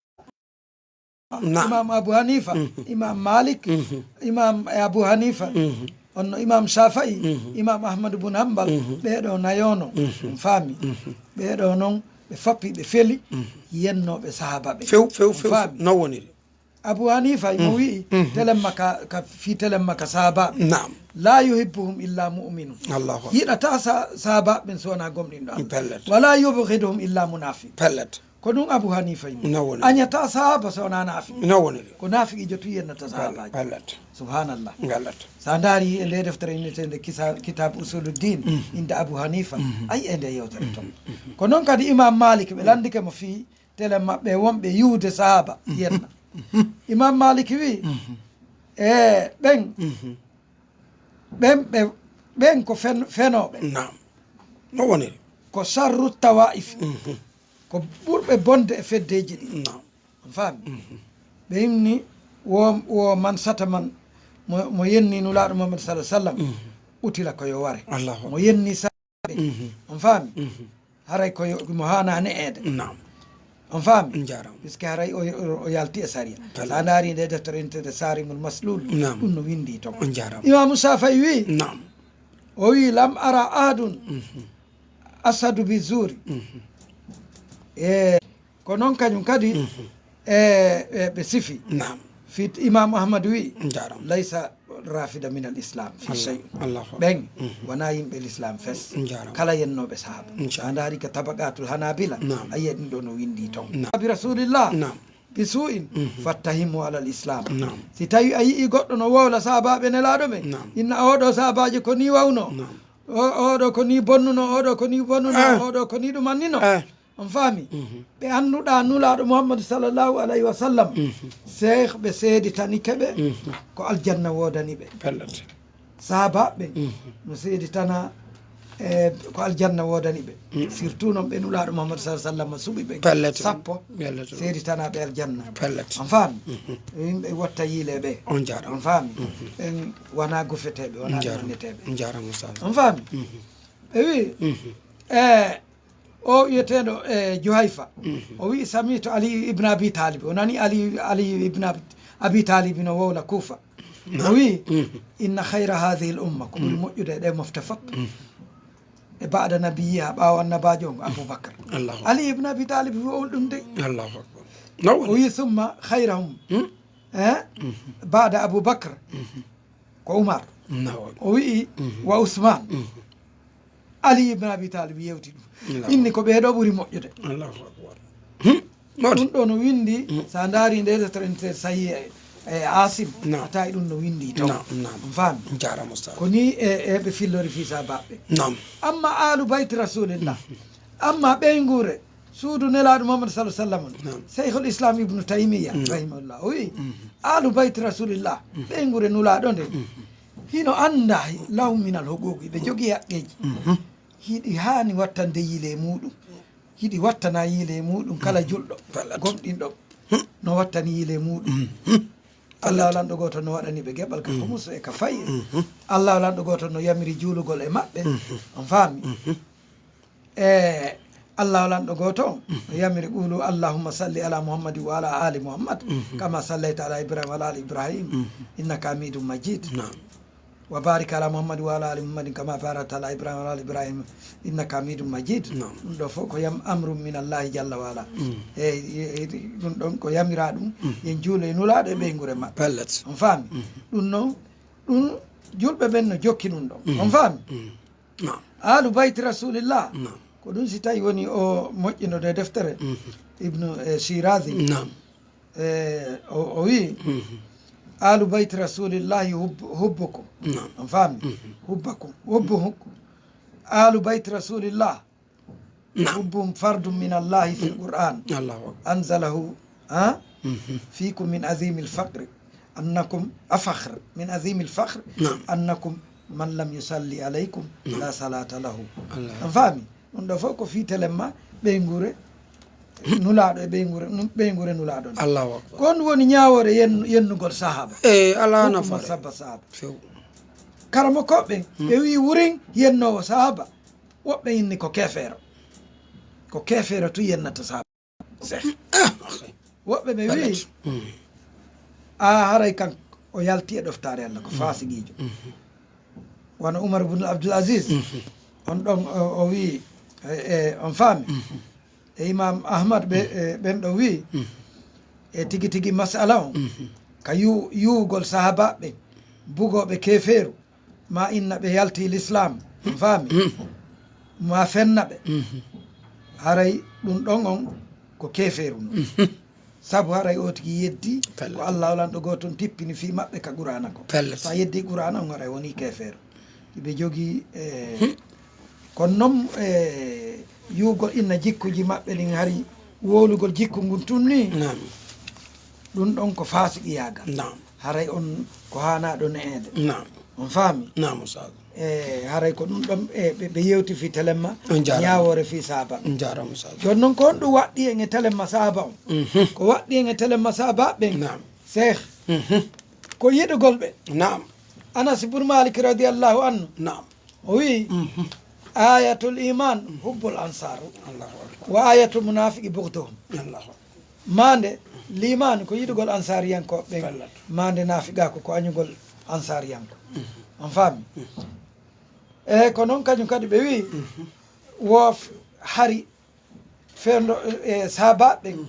naam, Imam Abu Hanifa, mhm, Imam Malik, mhm, Imam Abu Hanifa, mhm, on no Imam Shafi'i, mhm, Imam Ahmadu bun Hanbal, mhm, ɓee ɗoo nayono, mhm, on faami? Mhm. Ɓee ɗoo non, ɓe fappi, ɓe feli, mhm, yennooɓe sahaaba ɓe. Few, few, on faami? Few, few. Non woniri. Abu Hanifa, mo, mhm, wi'i, mhm, telemma ka, ka fii telemma ka sahaaba. Naam. "La yuhibbuhum illa mu'minun." Allahu Akbar. Yiɗataa sa-, sahaaba ɓen so wonaa gomɗinɗo Allah. Pellet. "Wala yubghiduhum illa munafiq." Pellet. Ko ɗum Abu Hanifa yimɓe. No woni. Añata sahaba so wonaa naafiki. No woni. Ko naafiqiijo tun yennata sahabaaji. Allat. Subhanallah. Allat. So a ndaari e nde deftere innetende kisa-, Kitab Usuluddin, mhm, innde Abu Hanifa, mhm, a yi'ay nde yewtere ton. Mhm. Ko noon kadi Imam Malik, ɓe, mhm, lanndike mo fii telen maɓɓe wonɓe yi'ude sahaba, mhm, yenna. Mhm. Imam Malik wi'i, mhm, e ɓen, mhm, ɓen ɓe, ɓen ko fen-, fenooɓe. Naam. No woniri? Ko sharru tawa'if. Mhm. Ko ɓurɓe bonde e feddeeji ɗi. Naam. On faami? Mhm. Ɓe inni wo, wo man sataman mo, mo yenni Nulaaɗo Muhammad sallallahu alaihi wasallam, mhm, utila ko yo ware. Allahu akbar. Mo yenni sa-, mhm, on faami? Mhm. Haray ko yo, mo haana ne'eede. Naam. On faami? Njaram. Puisque haray o, o, o yalti e sariya. Kala. Sa ndaari nde deftere innetende Sarimul Maslul, naam, ɗum no winndi ton. Njaram. Imaamu Shaafi'i wi, naam, o wi, "Lam ara ahadun, mhm, ashadu bi zuri." Mhm. E, ko noon kañum kadi, mhm, e, e, ɓe sifi. Naam. Fit Imam Ahmad wi, njaram, "Laysa rafida min al Islam fi shay." Allahu akbar. Ɓen, mhm, wonaa yimɓe l'islam fes. Njaram. Kala yennooɓe sahaba. Njaram. A ndaari ka Tabaqatul Hanabila, naam, a yi'ay ɗum ɗo no winndi ton. Naam. Bi Rasulillah, naam, bi su'in, mhm, fattahimu ala al Islam. Naam. Si tawi a yi'i goɗɗo no wowla sahabaaɓe Nelaaɗo ɓen, naam, inna oɗo sahabaajo ko ni wawno. Naam. O, oɗo ko ni bonnuno, oɗo ko ni bonnuno, eh, oɗo ko ni ɗum annino. Eh. On faami? Mhm. Ɓe annduɗaa Nulaaɗo Muhammadu sallallahu alayhi wa sallam. Mhm. Seeɗa ɓe seeditanike ɓe, mhm, ko aljanna woodani ɓe. Pellet. Sahabaaɓe ɓen, mhm, no seeditana, e, ko aljanna woodani ɓe. Mhm. Surtout noon ɓe Nulaaɗo Muhammadu sallallahu alayhi wa sallam suɓi ɓen. Pellet. Sappo. Pellet. Seeditanaaɓe aljanna. Pellet. On faami? Mhm. Yimɓe watta yiile ɓe. On jaaraama. On faami? Mhm. Ɓen wonaa gufeteeɓe, wonaa, njaaraama, nanneteeɓe. Njaaraama, Ustaaz. On faami? Mhm. Ɓe wi, mhm, e, o wiyeteeɗo, e, Juhayfa, mhm, o wi'i, "Sami'tu Ali ibn Abi Talib." O nani Ali, Ali ibn Abi, Abi Talib no wowla Kufa. Naam. O wi'i, mhm, "Inna khayra hadhihi al umma," ko ɓuri, mhm, moƴƴude e ɗe mofte fof. Mhm. E ba'da nabiyyiha, ɓaawo annabaajo on, Abubakar. Allahu akbar. Ali ibn Abi Talib wi'ol ɗum de. Allahu akbar. No woni? O wi'i, "Thumma khayrahum." Hmm? Eh? Mhm. Ba'da Abubakar. Mhm. Ko Umar. Naam. O wi'i, mhm, wa Usman. Mhm. Ali ibn Abi Talib yewti ɗum. Naam. Inni ko ɓee ɗoo ɓuri moƴƴude. Allahu akbar. Hmm. Mawɗi. Ɗum ɗoo no winndi, hmm, so a ndaari nde deftere Sahih e, e Asim, naam, a tawi ɗum no winndi ton. Naam, naam. On faami? Jaaraama, Ustaaz. Ko ni e, e ɓe fillori fii sahabaaɓe. Naam. Amma Aalu Bayti Rasulillah, mhm, amma ɓeynguure suudu Nelaaɗo Muhammad sallallahu alaihi wasallam. Naam. Shaykhul Islam Ibnu Taymiyya, naam, rahimahullah, o wi'i, mhm, Aalu Bayti Rasulillah, mhm, ɓeynguure Nulaaɗo nde, mhm, hino annda lahum minal huquuqi, ɓe jogii haqqeeji. Mhm. Hiɗi haani wattande yiile muɗum. Hiɗi wattana yiile muɗum kala, mhm, julɗo, pellet, gomɗinɗo. Hmm. No wattani yiile muɗum. Mhm. Allahu lanɗo gooto no waɗani ɓe geɓal ka, mhm, khumusu e ka fayi. Mhm. Allahu lanɗo gooto no yamiri juulugol e maɓɓe. Mhm. On faami? Mhm. E Allahu lanɗo gooto, mhm, no yamiri, "Qulu Allahumma salli ala Muhammadin wa ala ali Muhammad, mhm, kama sallayta ala Ibrahim wa ala ali Ibrahim, mhm, innaka Hamidum Majid. Naam. Wa barik ala Muhammadin wa ala ali Muhammadin kama barakta ala Ibrahim wa ala ali Ibrahim innaka Hamidum Majid." Naam. Ɗum ɗoo fof ko yam-, amrun min Allahi jalla wa ala. Mm. E, e, e, ɗum ɗon ko yamira ɗum, mm, yen juulo e Nulaaɗo e ɓeynguure maɓɓe. Pellet. On faami? Mm. Ɗum noon, ɗum julɓe ɓen no jokki ɗum ɗon. Mm. On faami? Mm. Naam. Aalu Bayti Rasulillah. Naam. Ko ɗum si tawi woni o moƴƴinode deftere, mhm, Ibnu, e, Shirazi. Naam. E, o, o wi'i, mhm, "Aalu Bayti Rasulillahi hubb-, hubbukum." Naam. On faami? Mhm. Hubbakum. Hubbuhum. "Aalu Bayti Rasulillah." Naam. "Hubbuhum fardun min Allahi fil Qur'an." Allahu akbar. "Anzalahu, ha? Mhm. Fikum min azimil faqri." Annakum, a fakhr, min azimil fakhr, naam, annakum man lam yusalli alaykum, naam, la salata lahu. Allah. On faami? Ɗum ɗoo fof ko fii telemma ɓeynguure Nulaaɗo e ɓeynguure, ɓeynguure Nulaaɗo nde. Allahu akbar. Ko honɗum woni ñaawoore yen-, yennugol sahaaba? Eh, alaa nafaare. Sabba sahaaba. Few. Karamokooɓe, hmm, ɓe wi'i wurin yennoowo sahaaba. Woɓɓe inni ko keefeero. Ko keefeero tun yennata sahaaba. Seeɗa. Ah, ok. Woɓɓe ɓe wi'i, pellet, mm, a haray kan o yalti e ɗoftaare Allah, ko, mm, faasiqiijo. Mm. Wano Umar ibn Abdul Aziz, mm, on ɗon o, o wi'i, e, e, on faami? Mm. E Imam Ahmad ɓe, mm, e, ɓen ɗo wi'i, mm, e tigi tigi masala on, mm, ka yu-, yuwugol sahaabaaɓe, bugooɓe keefeeru, ma inna ɓe yalti l'islam, on faami? Mm. Ma fenna ɓe. Mm. Haray ɗum ɗon on ko keefeeru non. Sabu haray o tigi yeddi ko Allah lanɗo gooto on tippini fii maɓɓe ka Qur'aana ko. So a yeddi Qur'aana on, haray woni keefeeru. Hiɓe jogii, e, kono non, e, yi'ugol inna jikkuuji maɓɓe ɗin hari wowlugol jikku ngun tun ni. Ɗun ɗon ko faasiqiyaagal. Haray on ko haanaaɗo ne'eede. On faami? E, haray ko ɗun ɗon, e, ɓe, ɓe yewti fii telemma, ñaawoore fii saaba. Jooni non ko honɗun waɗɗi en e telemma saaba on? Ko waɗɗi en e telemma saaba ɓen, Seex, ko yiɗugol ɓe. Anas ibn Malik radiyallahu anhu, o wi'i, "Ayatul iman hubbul ansar, wa ayatul munafiqi bughduhum." Maande liimaanu ko yiɗugol ansaariyankooɓe ɓen. Maande naafiqaaku ko añugol ansaariyanko. On faami? E ko non kañun kadi ɓe wi'i, wo f-, hari fewndo, e, sahaabaaɓe ɓen,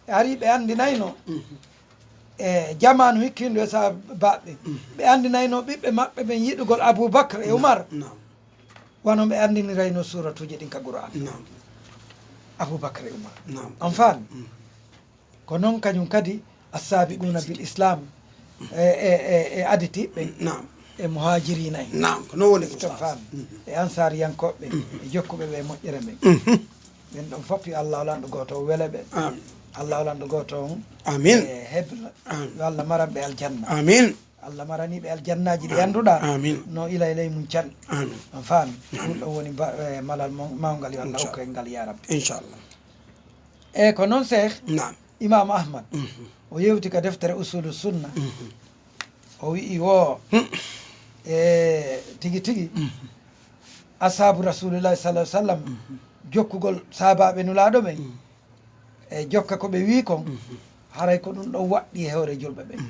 hari ɓe anndinayno, e, jamaanu hikkiiɗo e sahaabaaɓe ɓen, ɓe anndinayno ɓiɓɓe maɓɓe ɓen yiɗugol Abubakar e Umar. Wano ɓe anndinirayno suuratuuji ɗin ka Qur'aana. Abubakar e Umar. On faami? Ko non kañun kadi assaabiquuna bil Islaam, e, e, e, e aditiiɓe ɓen, e muhaajiriina en. Ko non woni, Ustaas. E ansaariyankooɓe ɓen, e jokkuɓe ɓe e moƴƴere men. Ɓen ɗon fof yo Allah lanɗo gooto on wele ɓe. Allah lanɗo gooto on, e, hebla. Yo Allah maran ɓe aljanna. Allah maranii ɓe aljannaaji ɗi annduɗaa. No ila e ley mun can. On faami? Ɗun ɗon woni ba-, e, malal mon-, mawngal, yo Allah hokku en ngal, yaa Rabbi. Inchallah. E ko non, Seex, Imam Ahmad, o yewti ka deftere Usulu Sunna. O wi'i wo, e, tigi tigi, ashaabu Rasulillahi sallallahu alaihi wasallam, jokkugol sahaabaaɓe Nulaaɗo ɓen, e jokka ko ɓe wi'i kon, haray ko ɗun ɗon waɗɗi e hoore julɓe ɓen.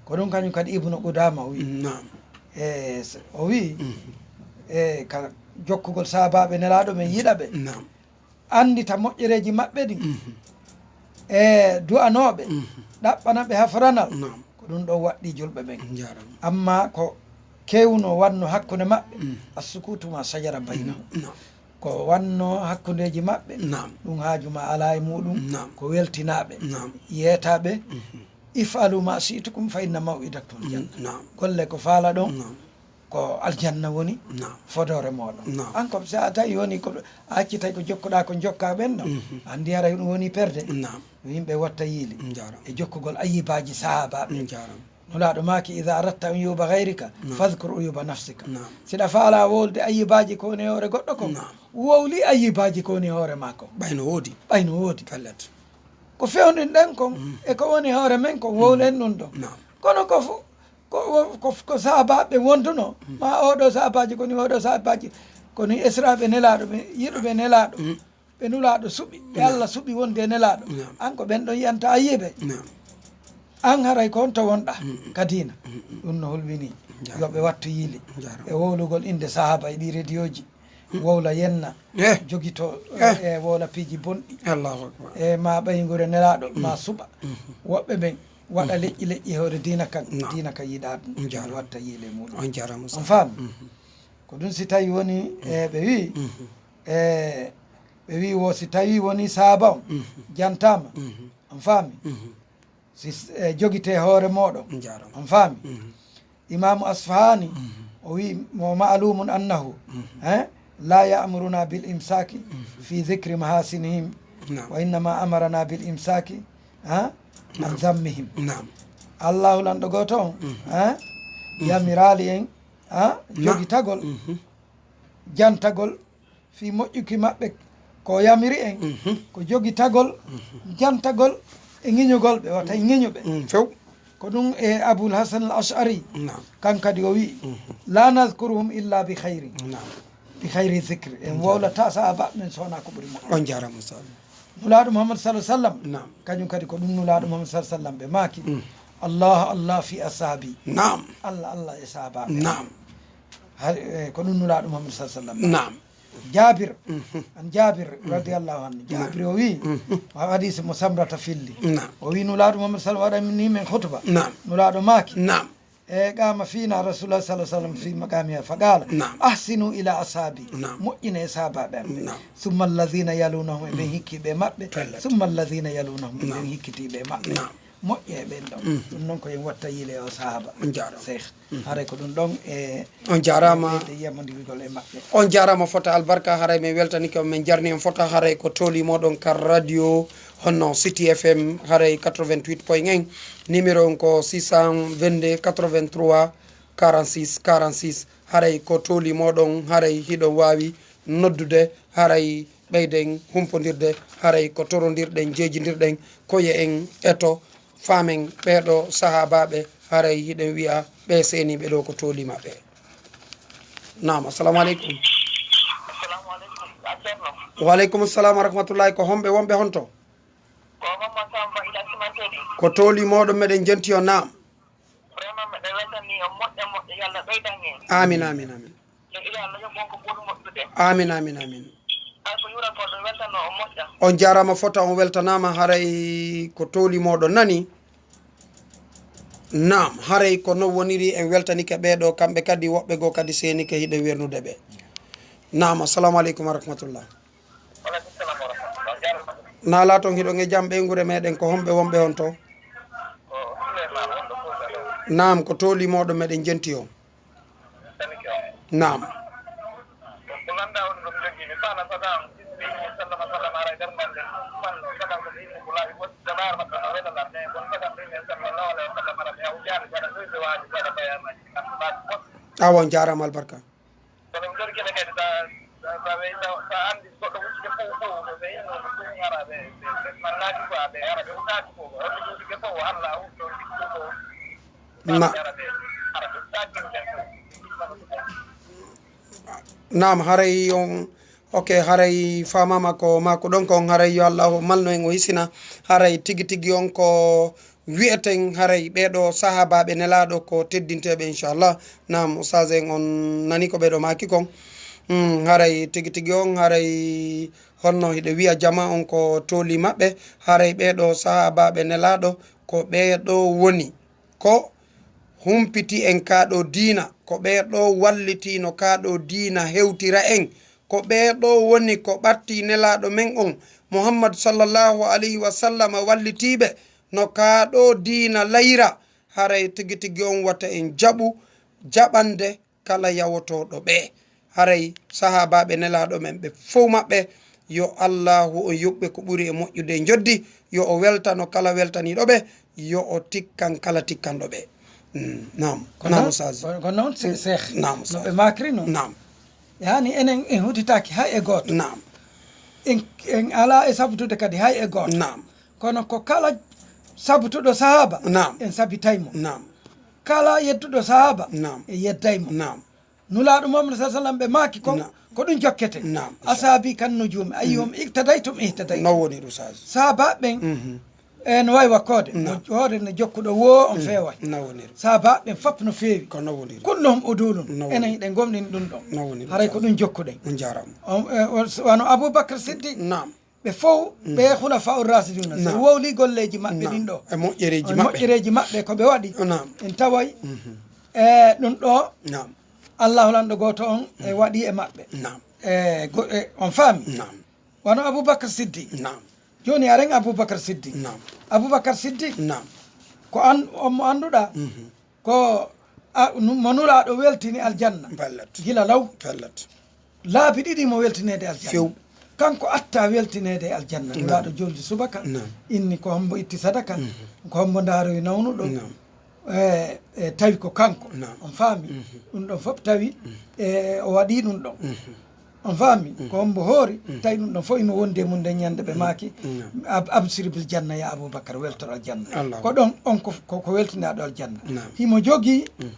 Ko ɗun kañun kadi Ibnu Qudaama o wi'i. E, s-, o wi'i, e, ka jokkugol sahaabaaɓe Nelaaɗo men, yiɗa ɓe, anndita moƴƴereeji maɓɓe ɗin, e du'anoo ɓe, ɗaɓɓana ɓe haforanal, ko ɗun ɗon waɗɗi julɓe ɓen. Amma ko kewno wanno hakkunde maɓɓe, assukuutu ma sajara baynahum. Ko wanno hakkundeeji maɓɓe, ɗun haaju ma alaa e muɗum, ko weltinaa ɓe, yeetaa ɓe, "If'alu ma shi'tukum fa inna maw'idakumul janna." Golle ko faalaɗon, ko aljanna woni fodoore mooɗon. An ko, si a tawi woni ko a accitay ko jokkuɗaa ko jokkaa ɓen ɗon, anndi haray ɗun woni perde. Yo yimɓe watta yiili e jokkugol ayyibaaji sahaabaaɓe. Nulaaɗo maaki, "Idha aratta uyuba ghayrika, fadhkur uyuba nafsika." Si ɗa faalaa wowlude ayyibaaji ko woni e hoore goɗɗo kon, wowlu ayyibaaji ko woni e hoore maa kon. Ɓay no woodi. Ɓay no woodi. Pellet. Ko fewndinɗen kon e ko woni e hoore men kon, wowlen ɗun ɗon. Kono ko fo-, ko, ko, ko, ko sahaabaaɓe wonduno, ma oɗo sahaabaaji ko ni, oɗo sahaabaaji ko ni, esiraaɓe Nelaaɗo ɓe, yiɗuɓe Nelaaɗo. Ɓe Nulaaɗo suɓi, ɓe Allah suɓi wonde e Nelaaɗo. An ko ɓen ɗon yi'anta ayiibe. An haray ko honto wonɗa ka diina? Ɗun no hulɓini. Yo ɓe wattu yiili e wowlugol innde sahaaba e ɗi rediyooji. Wowla yenna, jogito, e wowla piiji bonɗi. Allahu Akbar. E ma ɓeynguure Nelaaɗo, ma suɓa. Woɓɓe ɓen waɗa leƴƴi leƴƴi e hoore diina kan. Diina kan yiɗaa ɗun. Watta yiili e muɗum. On faami? Ko ɗun si tawi woni, e, ɓe wi'i, e, ɓe wi'i wo si tawi woni sahaaba on jantaama, on faami? Si s-, e, jogitee hoore mooɗon, on faami? Imaamu Asfahaani, o wi'i, "Mo ma'lumun annahu, eh, la ya'muruna bil imsaki fi dhikri mahasinihim, wa innama amarana bil imsaki, eh, an dhammihim." Allahu lanɗo gooto on, eh, yamiraali en, eh, jogitagol, jantagol fii moƴƴuki maɓɓe, ko yamiri en, ko jogitagol, jantagol e ŋiñugol ɓe, wata e ŋiñu ɓe. Few. Ko ɗun e Abul Hasan al Ash'ari, kan kadi o wi'i, "La nadhkuruhum illa bi khayrin." Bi khayri dhikri. En wowlataa sahaabaaɓe men so wonaa ko ɓuri moƴƴude. On jaaraama, Ustaaz. Nulaaɗo Muhammad sallallahu alaihi wasallam, kañum kadi ko ɗun Nulaaɗo Muhammad sallallahu alaihi wasallam ɓe maaki, "Allah, Allah fi ashabi." Naam. Allah, Allah e sahaabaaɓe. Naam. Hay, e, ko ɗun Nulaaɗo Muhammad sallallahu alaihi wasallam. Naam. Jaabir, an Jaabir radiyallahu anhu. Jaabir o wi'i, o hadiisi mo Samrata filli. Naam. O wi'i Nulaaɗo Muhammad sallallahu alaihi wasallam waɗani min hutuba. Naam. Nulaaɗo maaki, naam, E, qama fina Rasulullah sallallahu alaihi wasallam fi maqamiha faqala, "Ahsinu ila ashabi." Moƴƴine e sahabaɓe am ɓe. Summa alladhina yalunahum, e ɓen hikkiɓe e maɓɓe. Summa alladhina yalunahum, e ɓen hikkitiɓe e maɓɓe. Moƴƴe e ɓen ɗon. Ɗum noon ko en watta yile o sahaba. On jaaraama. Cheikh. Haray ko ɗum ɗon e On jaaraama. Ɓeyde yamondirgol e maɓɓe. On jaaraama fota albarka, haray min weltanike on, min jarni on fota, haray ko tooli moɗon ka radio honno City F M, haray quatre-vingt-huit point un, numéro on ko six cent vingt-deux quatre-vingt-trois quarante-six quarante-six, haray ko tooli moɗon, haray hiɗon waawi noddude, haray ɓeyden humpondirde, haray ko torondirɗen, jeejindirɗen koye en eto faamen ɓeeɗo sahaabaaɓe, haray hiɗen wi'a ɓe seeniiɓe ɗo ko tooli maɓɓe. Naam, assalamu aleykum. Assalamu aleykum. A ceerno. Wa aleykum salam wa rahmatullahi. Ko homɓe wonɓe honto? Ko Mamman Samba ila Simanteɗi. Ko tooli moɗon meɗen jenti on, naam. Vraiment, meɗen weltani on moƴƴa moƴƴa, Yalla ɓeydan en. Amin, amin, amin. Yo Yalla yoɓ on ko ɓuri moƴƴude. Amin, amin, amin. Ay ko yuural ko ɗum weltano on moƴƴa. On jaaraama fota, on weltanaama, haray ko tooli moɗon nani. Naam, haray ko non woniri, en weltanike ɓee ɗo, kamɓe kadi woɓɓe goo kadi seenike hiɗen wernude ɓe. Naam, assalamu aleykum wa rahmatullah. Wa aleykum salam wa rahmatullah. Jaaraama. Naalaa toon hiɗon e jam ɓeynguure meɗen, ko homɓe wonɓe on to? Ko Souleymane wonɗo Fuuta ɗo. Naam, ko tooli moɗon meɗen jenti on. Naam. Ko lanɗa on ɗum jogii, mi faala Saddam, sallama sallama ara e darmande fanno, Saddam ko yimɓe ko laaɓi woɗɗi, dabar maɓɓe no wela lan, mais bon Saddam ɗum en sallallahu alaihi wa sallam ara ɓe hawjaade, waɗa ɗum ɓe waawi waɗa bayaanaaji kamɓe maaki woɗɗi. Awa, on jaaraama albarka. Kono mi ɗon gila kadi sa, sa, sa wey sa, sa anndi goɗɗo wujjude fof, fof, ko ɓe yino ko ɗum ara ɓe, ɓe, ɓe mallaaji ko ɓe ara ɓe utaaki ko, ko ɗum wujjude fof, Allah o ɗon sikku ko. Na. Naam, haray on, ok, haray faamaama ko maako ɗon kon, haray yo Allaahu malno en o hisina, haray tigi tigi on ko wi'eten, haray ɓee ɗo sahaabaaɓe Nelaaɗo ko teddinteeɓe, inchallah. Naam, Oustaz en on nani ko ɓee ɗo maaki kon. Hmm, haray tigi tigi on, haray honno hiɗo wi'a jama on ko tooli maɓɓe, haray ɓee ɗo sahaabaaɓe Nelaaɗo ko ɓee ɗo woni. Ko humpiti en kaa ɗo diina, ko ɓee ɗo wallitiino kaa ɗo diina hewtira en, ko ɓee ɗo woni ko ɓattii Nelaaɗo men on, Muhammad sallallahu alayhi wa sallam, wallitiiɓe no kaa ɗo diina layra, haray tigi tigi on wata en jaɓu jaɓande kala yawotooɗo ɓe. Haray sahaabaaɓe Nelaaɗo men ɓe fow maɓɓe, yo Allaahu o yuɓɓe ko ɓuri e moƴƴude e njoddi, yo o weltano kala weltaniiɗo ɓe, yo o tikkan kala tikkanɗo ɓe. Mm, naam. Ko naam, noon, Ustaaz. Ko, ko noon, se-, Seeh. Naam, no Ustaaz. Ɓe maakri noon. Naam. Yaani enen en hutitaaki hay e gooto. Naam. En, en alaa e sabutude kadi hay e gooto. Naam. Kono ko kala sabutuɗo sahaaba, naam, en sabitay mo. Naam. Kala yedduɗo sahaaba, naam, en yedday mo. Naam. Nulaaɗo Muhammad sallallahu alaihi wasallam ɓe maaki kon, naam, ko ɗum jokketen. Naam. Asaabi kan nujumi, ayyuhum iktadaytum ihtadaytum. No woni ɗum, Ustaaz? Sahaaba ɓen, mhm, e no wayi wakkoode, naam, mo hoore no jokkuɗo woo on, mhm, feeway. No woni ɗum. Sahaaba ɓen fop no feewi. Ko no woni ɗum. Kulluhum udulun. No woni. Enen hiɗen gomɗini ɗum ɗon. No woni ɗum, Ustaaz. Haray ko ɗum jokkuɗen. On jaaraama. On, e, o, wano Abubakar Siddiq. Naam. Ɓe fow, mm, ɓe Khulafa ur-Rashiduna, so, naam, wowli golleeji maɓɓe, naam, ɗin ɗo. E moƴƴereeji, e maɓɓe, moƴƴereeji maɓɓe ko ɓe waɗi. Naam. En taway, mhm, e ɗum ɗo, naam, Allahu lanɗo gooto on, e, mhm, waɗi e maɓɓe. Naam. E, go-, e, on faami? Naam. Wano Abubakar Siddiq. Naam. Jooni aren Abubakar Siddiq. Naam. Abubakar Siddiq, naam, ko an, on mo annduɗaa, mhm, ko a, nu-, mo Nulaaɗo weltini aljanna. Ballat. Gila law. Ballat. Laabi ɗiɗi mo weltineede aljanna. Few. Kanko atta weltineede aljanna. Naam. Nulaaɗo joldi subaka. Naam. Inni ko hombo itti sadaka, mhm, ko hombo ndaaroyi nawnuɗo. Naam. E, e, tawi ko kanko. Naam. On faami? Mhm. Ɗum ɗon fof tawi, mhm, e, o waɗi ɗum ɗon. Mhm. On faami? Mm. Ko hombo hoori, mm, tawi ɗum ɗon fof imo wondi e mum nden ñande ɓe, mm, maaki, mm, ab-, absir bil janna ya Abubakar, weltor aljanna. Allahu. Ko ɗon on ko, ko, ko weltinaaɗo aljanna. Naam. Himo jogii, mm,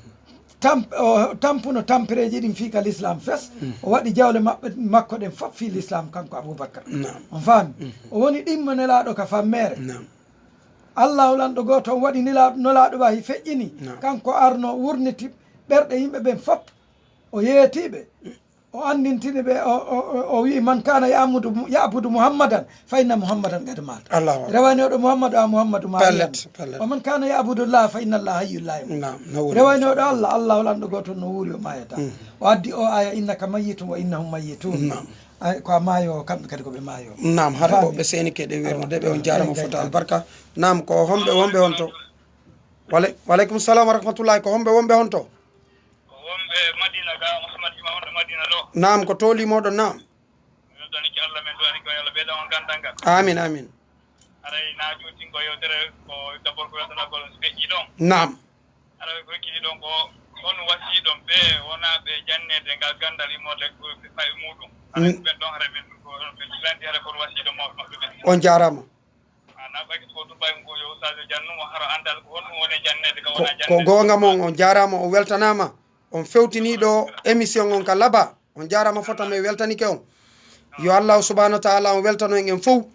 tamp-, o tampuno tampereeji ɗin fii ka l'islam fes, mm, o waɗi jawle maɓɓe, makko ɗen fof fii l'islam kanko Abubakar. Naam. On faami? Mm. O woni ɗimmo Nelaaɗo ka fammeere. Naam. Allahu lanɗo gooto on waɗi nila-, Nulaaɗo ɓay feƴƴini. Naam. Kanko arno wurniti ɓerɗe yimɓe ɓen fof. O yeetiɓe. O anndintini ɓe, o, o, o, o wi'i, "Man kana ya'budu, ya'budu Muhammadan, fa inna Muhammadan qad mat." Allahu akbar. Rewani oɗo Muhammadu, a Muhammadu ma Pellet, pellet. "Wa man kana ya'budu Allah, fa inna Allah hayyun la yamut." Naam, no woni. Rewani oɗo Allah, Allah o lanɗo gooto no wuuri, o maayata. Mm. O addi o aya, "Innaka mayyitun wa innahum mayyitun." Naam. Ay, ko a maayo, kamɓe kadi ko ɓe maayo. Naam, hara Faami. Woɓɓe seenike ɗe wernude ɓe, on jaarama fota albarka. Naam, ko homɓe wonɓe on to? Wale-, waleykum salam wa rahmatullahi, ko homɓe wonɓe on to? Ko wonɓe Madina ga, Mouhammad Ima wonɓe Madina ɗo. Naam, ko tooli moɗon, naam. Mi weltanike Allah, men duwanike on, yo Allah ɓeydan on gandal ngal. Amin, amin. Haray na juutin ko yewtere ko dabol ko weltanagol on si feƴƴi ɗon. Naam. Haray ko feƴƴi ɗon ko on wasiɗon ɓe wona ɓe jannede ngal gandal immorde ko ɓe fawi muɗum. Haray ko ɓen ɗon haray men ko ɓe lanti haray ko on wasiɗon mawɓe maɓɓe ɓen. On jaarama. Ko, ko goonga mon, on jaaraama, on weltanaama, on fewtiniiɗo émission on ka laba, on jaaraama fota, mi weltanike on. Yo Allahu subhanahu wa taala on weltano en en fow.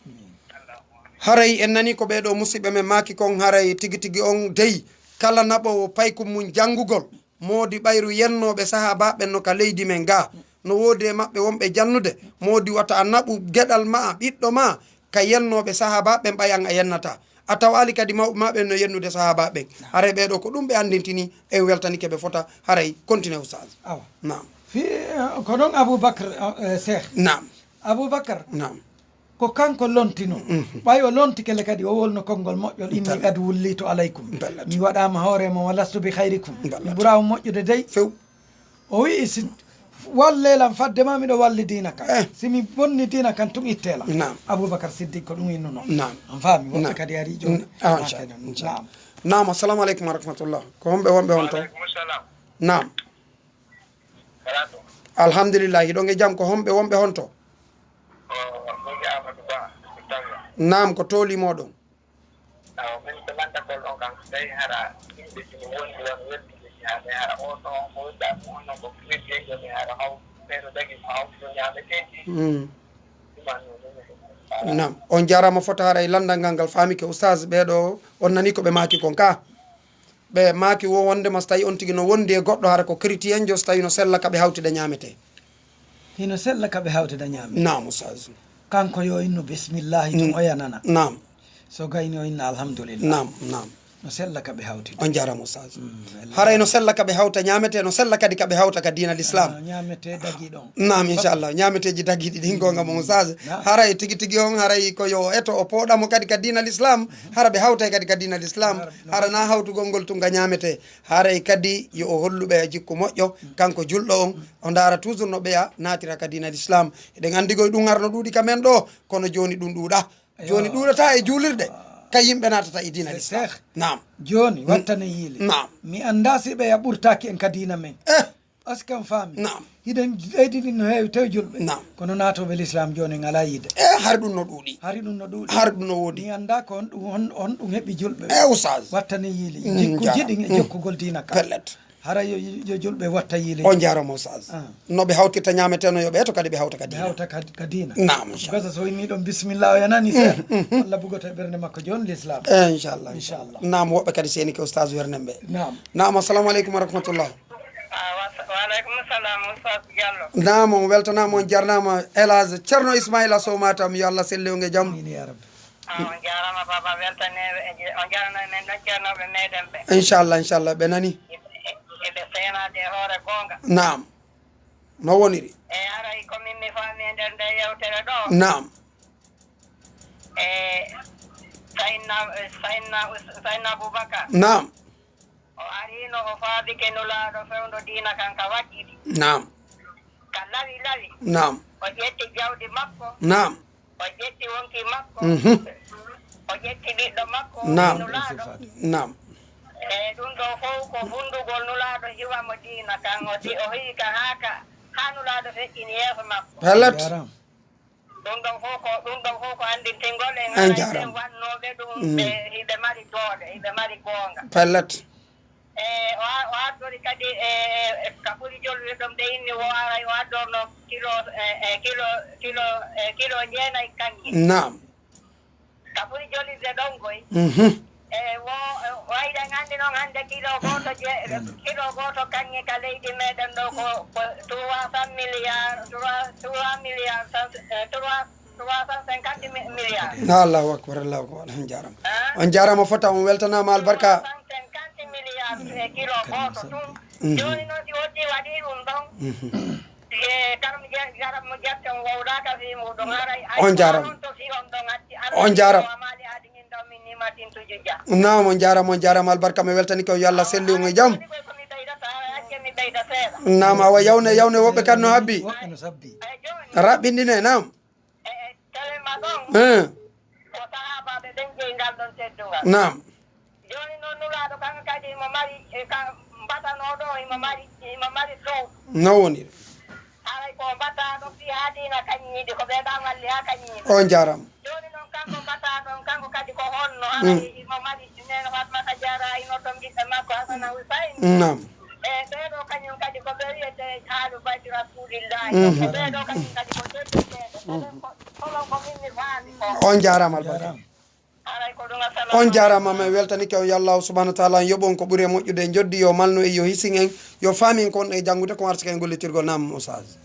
Haray en nani ko ɓee ɗoo musiɓɓe men maaki kon, haray tigi tigi on dey, kala naɓoowo paykum mum janngugol, moodi ɓayru yennooɓe sahaabaaɓe ɓen no ka leydi men gaa. No woodi e maɓɓe wonɓe jannude, moodi wata a naɓu geɗal maa, ɓiɗɗo maa, ka yennooɓe sahaabaaɓe ɓen, ɓay an a yennataa. A tawaali kadi mawɓe maa ɓen no yennude sahaabaaɓe ɓen. Haray ɓee ɗoo ko ɗum ɓe anndintini, en weltanike ɓe fota, haray continue, Oustaz. Awa. Naam. Fi, eh, ko ɗon Aboubacar, eh, Cheikh. Naam. Aboubacar. Naam. Ko kanko lontino. Mhm. Ɓay o lontike le kadi, o wolno konngol moƴƴol, "Inni qad wullitu alaykum." Bellat. Mi waɗaama hoore mon, "Wa lastu bi khayrikum." Bellat. Mi ɓuraa on moƴƴude dey. Few. O wi'i, "Si wallee lan fadde ma, miɗo walli diina kan. Eh. Si mi bonni diina kan tun, ittee lan." Naam. Aboubacar Siddiq ko ɗum innuno. Naam. On faami, woɓɓe kadi ari jooni. Ah, inchallah, inchallah. Naam. Naam, assalamu aleykum wa rahmatullah. Ko homɓe wonɓe on to? Wa aleykum salam. Naam. Alhamdulillahi, hiɗon e jam, ko homɓe wonɓe honto? Ko, ko mi Amadou Ba, Tanga. Naam, ko tooli moɗon? Awa, min ko lantagol on kan, so tawi hara yimɓe sino wondi wano weltude si hara, hara on ɗon ko wonda ko on ɗon ko chrétien joni, hara haw, ɓeɗo dagi ko hawtude ñaameteeji. Mm. Ɗum anno ɗum ko. Naam, on jaaraama fota, hara e landal ngal ngal faamike, Oustaz, ɓeɗo on nani ko ɓe maaki kon ka. Ɓe maaki wo wondema so tawi on tigi no wondi e goɗɗo, hara ko chrétienjo, so tawi no sella ka ɓe hawtida ñaametee. Hino sella ka ɓe hawtida ñaametee. Naam, Oustaz. Kanko yo innu bismillahi tun, mm, o yanana. Naam. So gayni o inna alhamdulillah. Naam, naam. No sella ka ɓe hawtida. On jaaraama, Oustaz. Mm, wallahi. Haray no sella ka ɓe hawta ñaametee, no sella kadi ka ɓe hawta ka diina l'islam. Ah, ñaametee dagi ɗon. Naam, inchallah. Ñaameteeji dagiiɗi ɗin, goonga mon, Oustaz. Naam. Haray tigi tigi on, haray ko yo o eto, o pooɗa mo kadi ka diina l'islam. Hara ɓe hawtay kadi ka diina l'islam. Hara na hawtugol ngol tun ga ñaametee. Haray kadi yo o hollu ɓeya jikku moƴƴo, kanko julɗo on, o ndaara toujours no ɓeya naatira ka diina l'islam. Eɗen anndi koy ɗum arno ɗuuɗi ka men ɗo, kono jooni ɗum ɗuuɗa. Jooni ɗuuɗata e juulirde, ka yimɓe naatata e diina l'islam. Naam. Jooni, mm, wattane yiile. Naam. Mi anndaa si ɓeya ɓurtaaki en ka diina men. Eh. Est-ce que on faami? Naam. Hiɗen leydi ndin no heewi tawi julɓe. Naam. Kono naatooɓe l'islam jooni en alaa yiide. Eh, hari ɗum no ɗuuɗi. Hari ɗum no ɗuuɗi. Hari ɗum no woodi. Mi anndaa ko on ɗum, on, on ɗum heɓi julɓe. Eh, Oustaz. Wattane yiili. Mm, jikkuji ɗin e jokkugol diina ka. Pellet. Hara yo, yo julɓe watta yiili. On jaaraama, Oustaz. Ah. No ɓe hawtirta ñaametee no yo ɓe eto kadi ɓe hawta ka diina. Ɓe hawta ka, ka diina. Naam, inchallah. Gasa so inni ɗon bismillah o yanani seeɗa. Mm, mm, mm. Allah bugoto e ɓernde makko jooni l'islam. Eh, inchallah, inchallah. Inchallah. Naam, woɓɓe kadi seenike Oustaz wernen ɓe. Naam. Naam, assalamu aleykum wa rahmatullah. Ah, wa-, wa aleykum salam, Oustaz Diallo. Naam, on weltanaama, on jarnaama. El Hadj Ceerno Ismaila Sow Matam, yo Allah selli on e jam. Amiin, ya Rabbi. Ah, on jaaraama, Baba, weltaneeɓe e je-, on jaarana men ɗon ceernooɓe meɗen ɓe. Inchallah, inchallah, ɓe nani. Eɓe, eɓe seenaade e hoore goonga. Naam. No woniri? E haray ko min mi faami e nder nde yewtere ɗo. Naam. E Sayyidina, Sayyidina Us-, Sayyidina Abubakar. Naam. O ariino, o faabike Nulaaɗo fewndo diina kan ka wakkili. Naam. Ka lawi lawi. Naam. O ƴetti jawdi makko. Naam. O ƴetti wonki makko. Mhm. O ƴetti ɓiɗɗo makko, naam, Nulaaɗo. Naam. E ɗum ɗo fof ko bunndugol Nulaaɗo hiwa mo diina kan. O di-, o hiwi ka haa ka, haa Nulaaɗo feƴƴini yeeso makko. Pellet. Jaaraama. Ɗum ɗon fof ko, ɗum ɗon fof ko anndintingol en, en haray ɓen wannooɓe ɗum, mm, ɓe, hiɓe mari doole, hiɓe mari goonga. Pellet. E, o a-, o addori kadi, e, e, ka ɓuri jollude ɗon, ɓe inni o aray, o addorno kilo, e, e, kilo, kilo, e, kilo jeenay kaŋŋe. Naam. Ka ɓuri jolirde ɗon koy. Mhm. E, wo, e, o Eɗen anndi noon hannde kilo gooto je, kilo gooto kaŋŋe ka leydi meɗen ɗo ko, ko trois cent milliards, trois, trois milliards, cent, eh, trois, trois cent cinquante mi-, milliards. Na Allahu akbar, Allahu akbar, on jaarama. Hein? On jaarama fota, on weltanaama albarka. Trois cent cinquante milliards e kilo gooto tun. Mhm. Jooni noon si wonti waɗi ɗum ɗon. Mhm. E kala mo je-, kala mo jette on wowlaaka fii muɗum, haray ay On jaarama. On to fii on ɗon acci. On jaarama. Wa maali aadi min ɗo min nimatin tuju ja. Naam, on jaarama, on jaarama albarka, mi weltani ko yo Allah selli on e jam. Ko mi ɓeydata, acce mi ɓeyda seeɗa. Naam, awa yawne, yawne woɓɓe kan no habbi. Woɓɓe no sabbi. Ay jooni. Raɓɓindine, naam. E, e, tele ma ɗon. Eh. Ko sahaabaaɓe ɓen jeyi ngal ɗon teddungal. Naam. Jooni noon Nulaaɗo kanko kadi imo mari, e, ka, mbatanooɗo, imo mari, imo mari suudu. No woni? Haray ko mbataaɗo fii haa diina kañum yiɗi, ko ɓe ɗan walli haa kañum yiɗi. On jaarama. Jooni noon kanko mbataaɗo on, kanko kadi ko honno? Mm. Haray imo mari Neene Fatmata Jaara, ino ɗon ɓiɓɓe makko Hasana Husayn. Naam. E ɓeeɗo kañum kadi ko ɓe wiyetee Aalu Bayti Rasuulillahi. Mhm. E ɓeeɗo kañum kadi ko tedduɓe. Enen ko, ko ɗon ko min mi faami ko. On jaaraama albarka. Haray ko ɗum, assalamu On jaaraama, aleykum. Mi weltanike on, yo Allahu subhanahu wa taala on yoɓu on ko ɓuri e moƴƴude, en joddi, yo malnu en, yo hisin en, yo faamin ko wonɗen e janngude, ko artike en gollitirgol. Naam, Oustaz.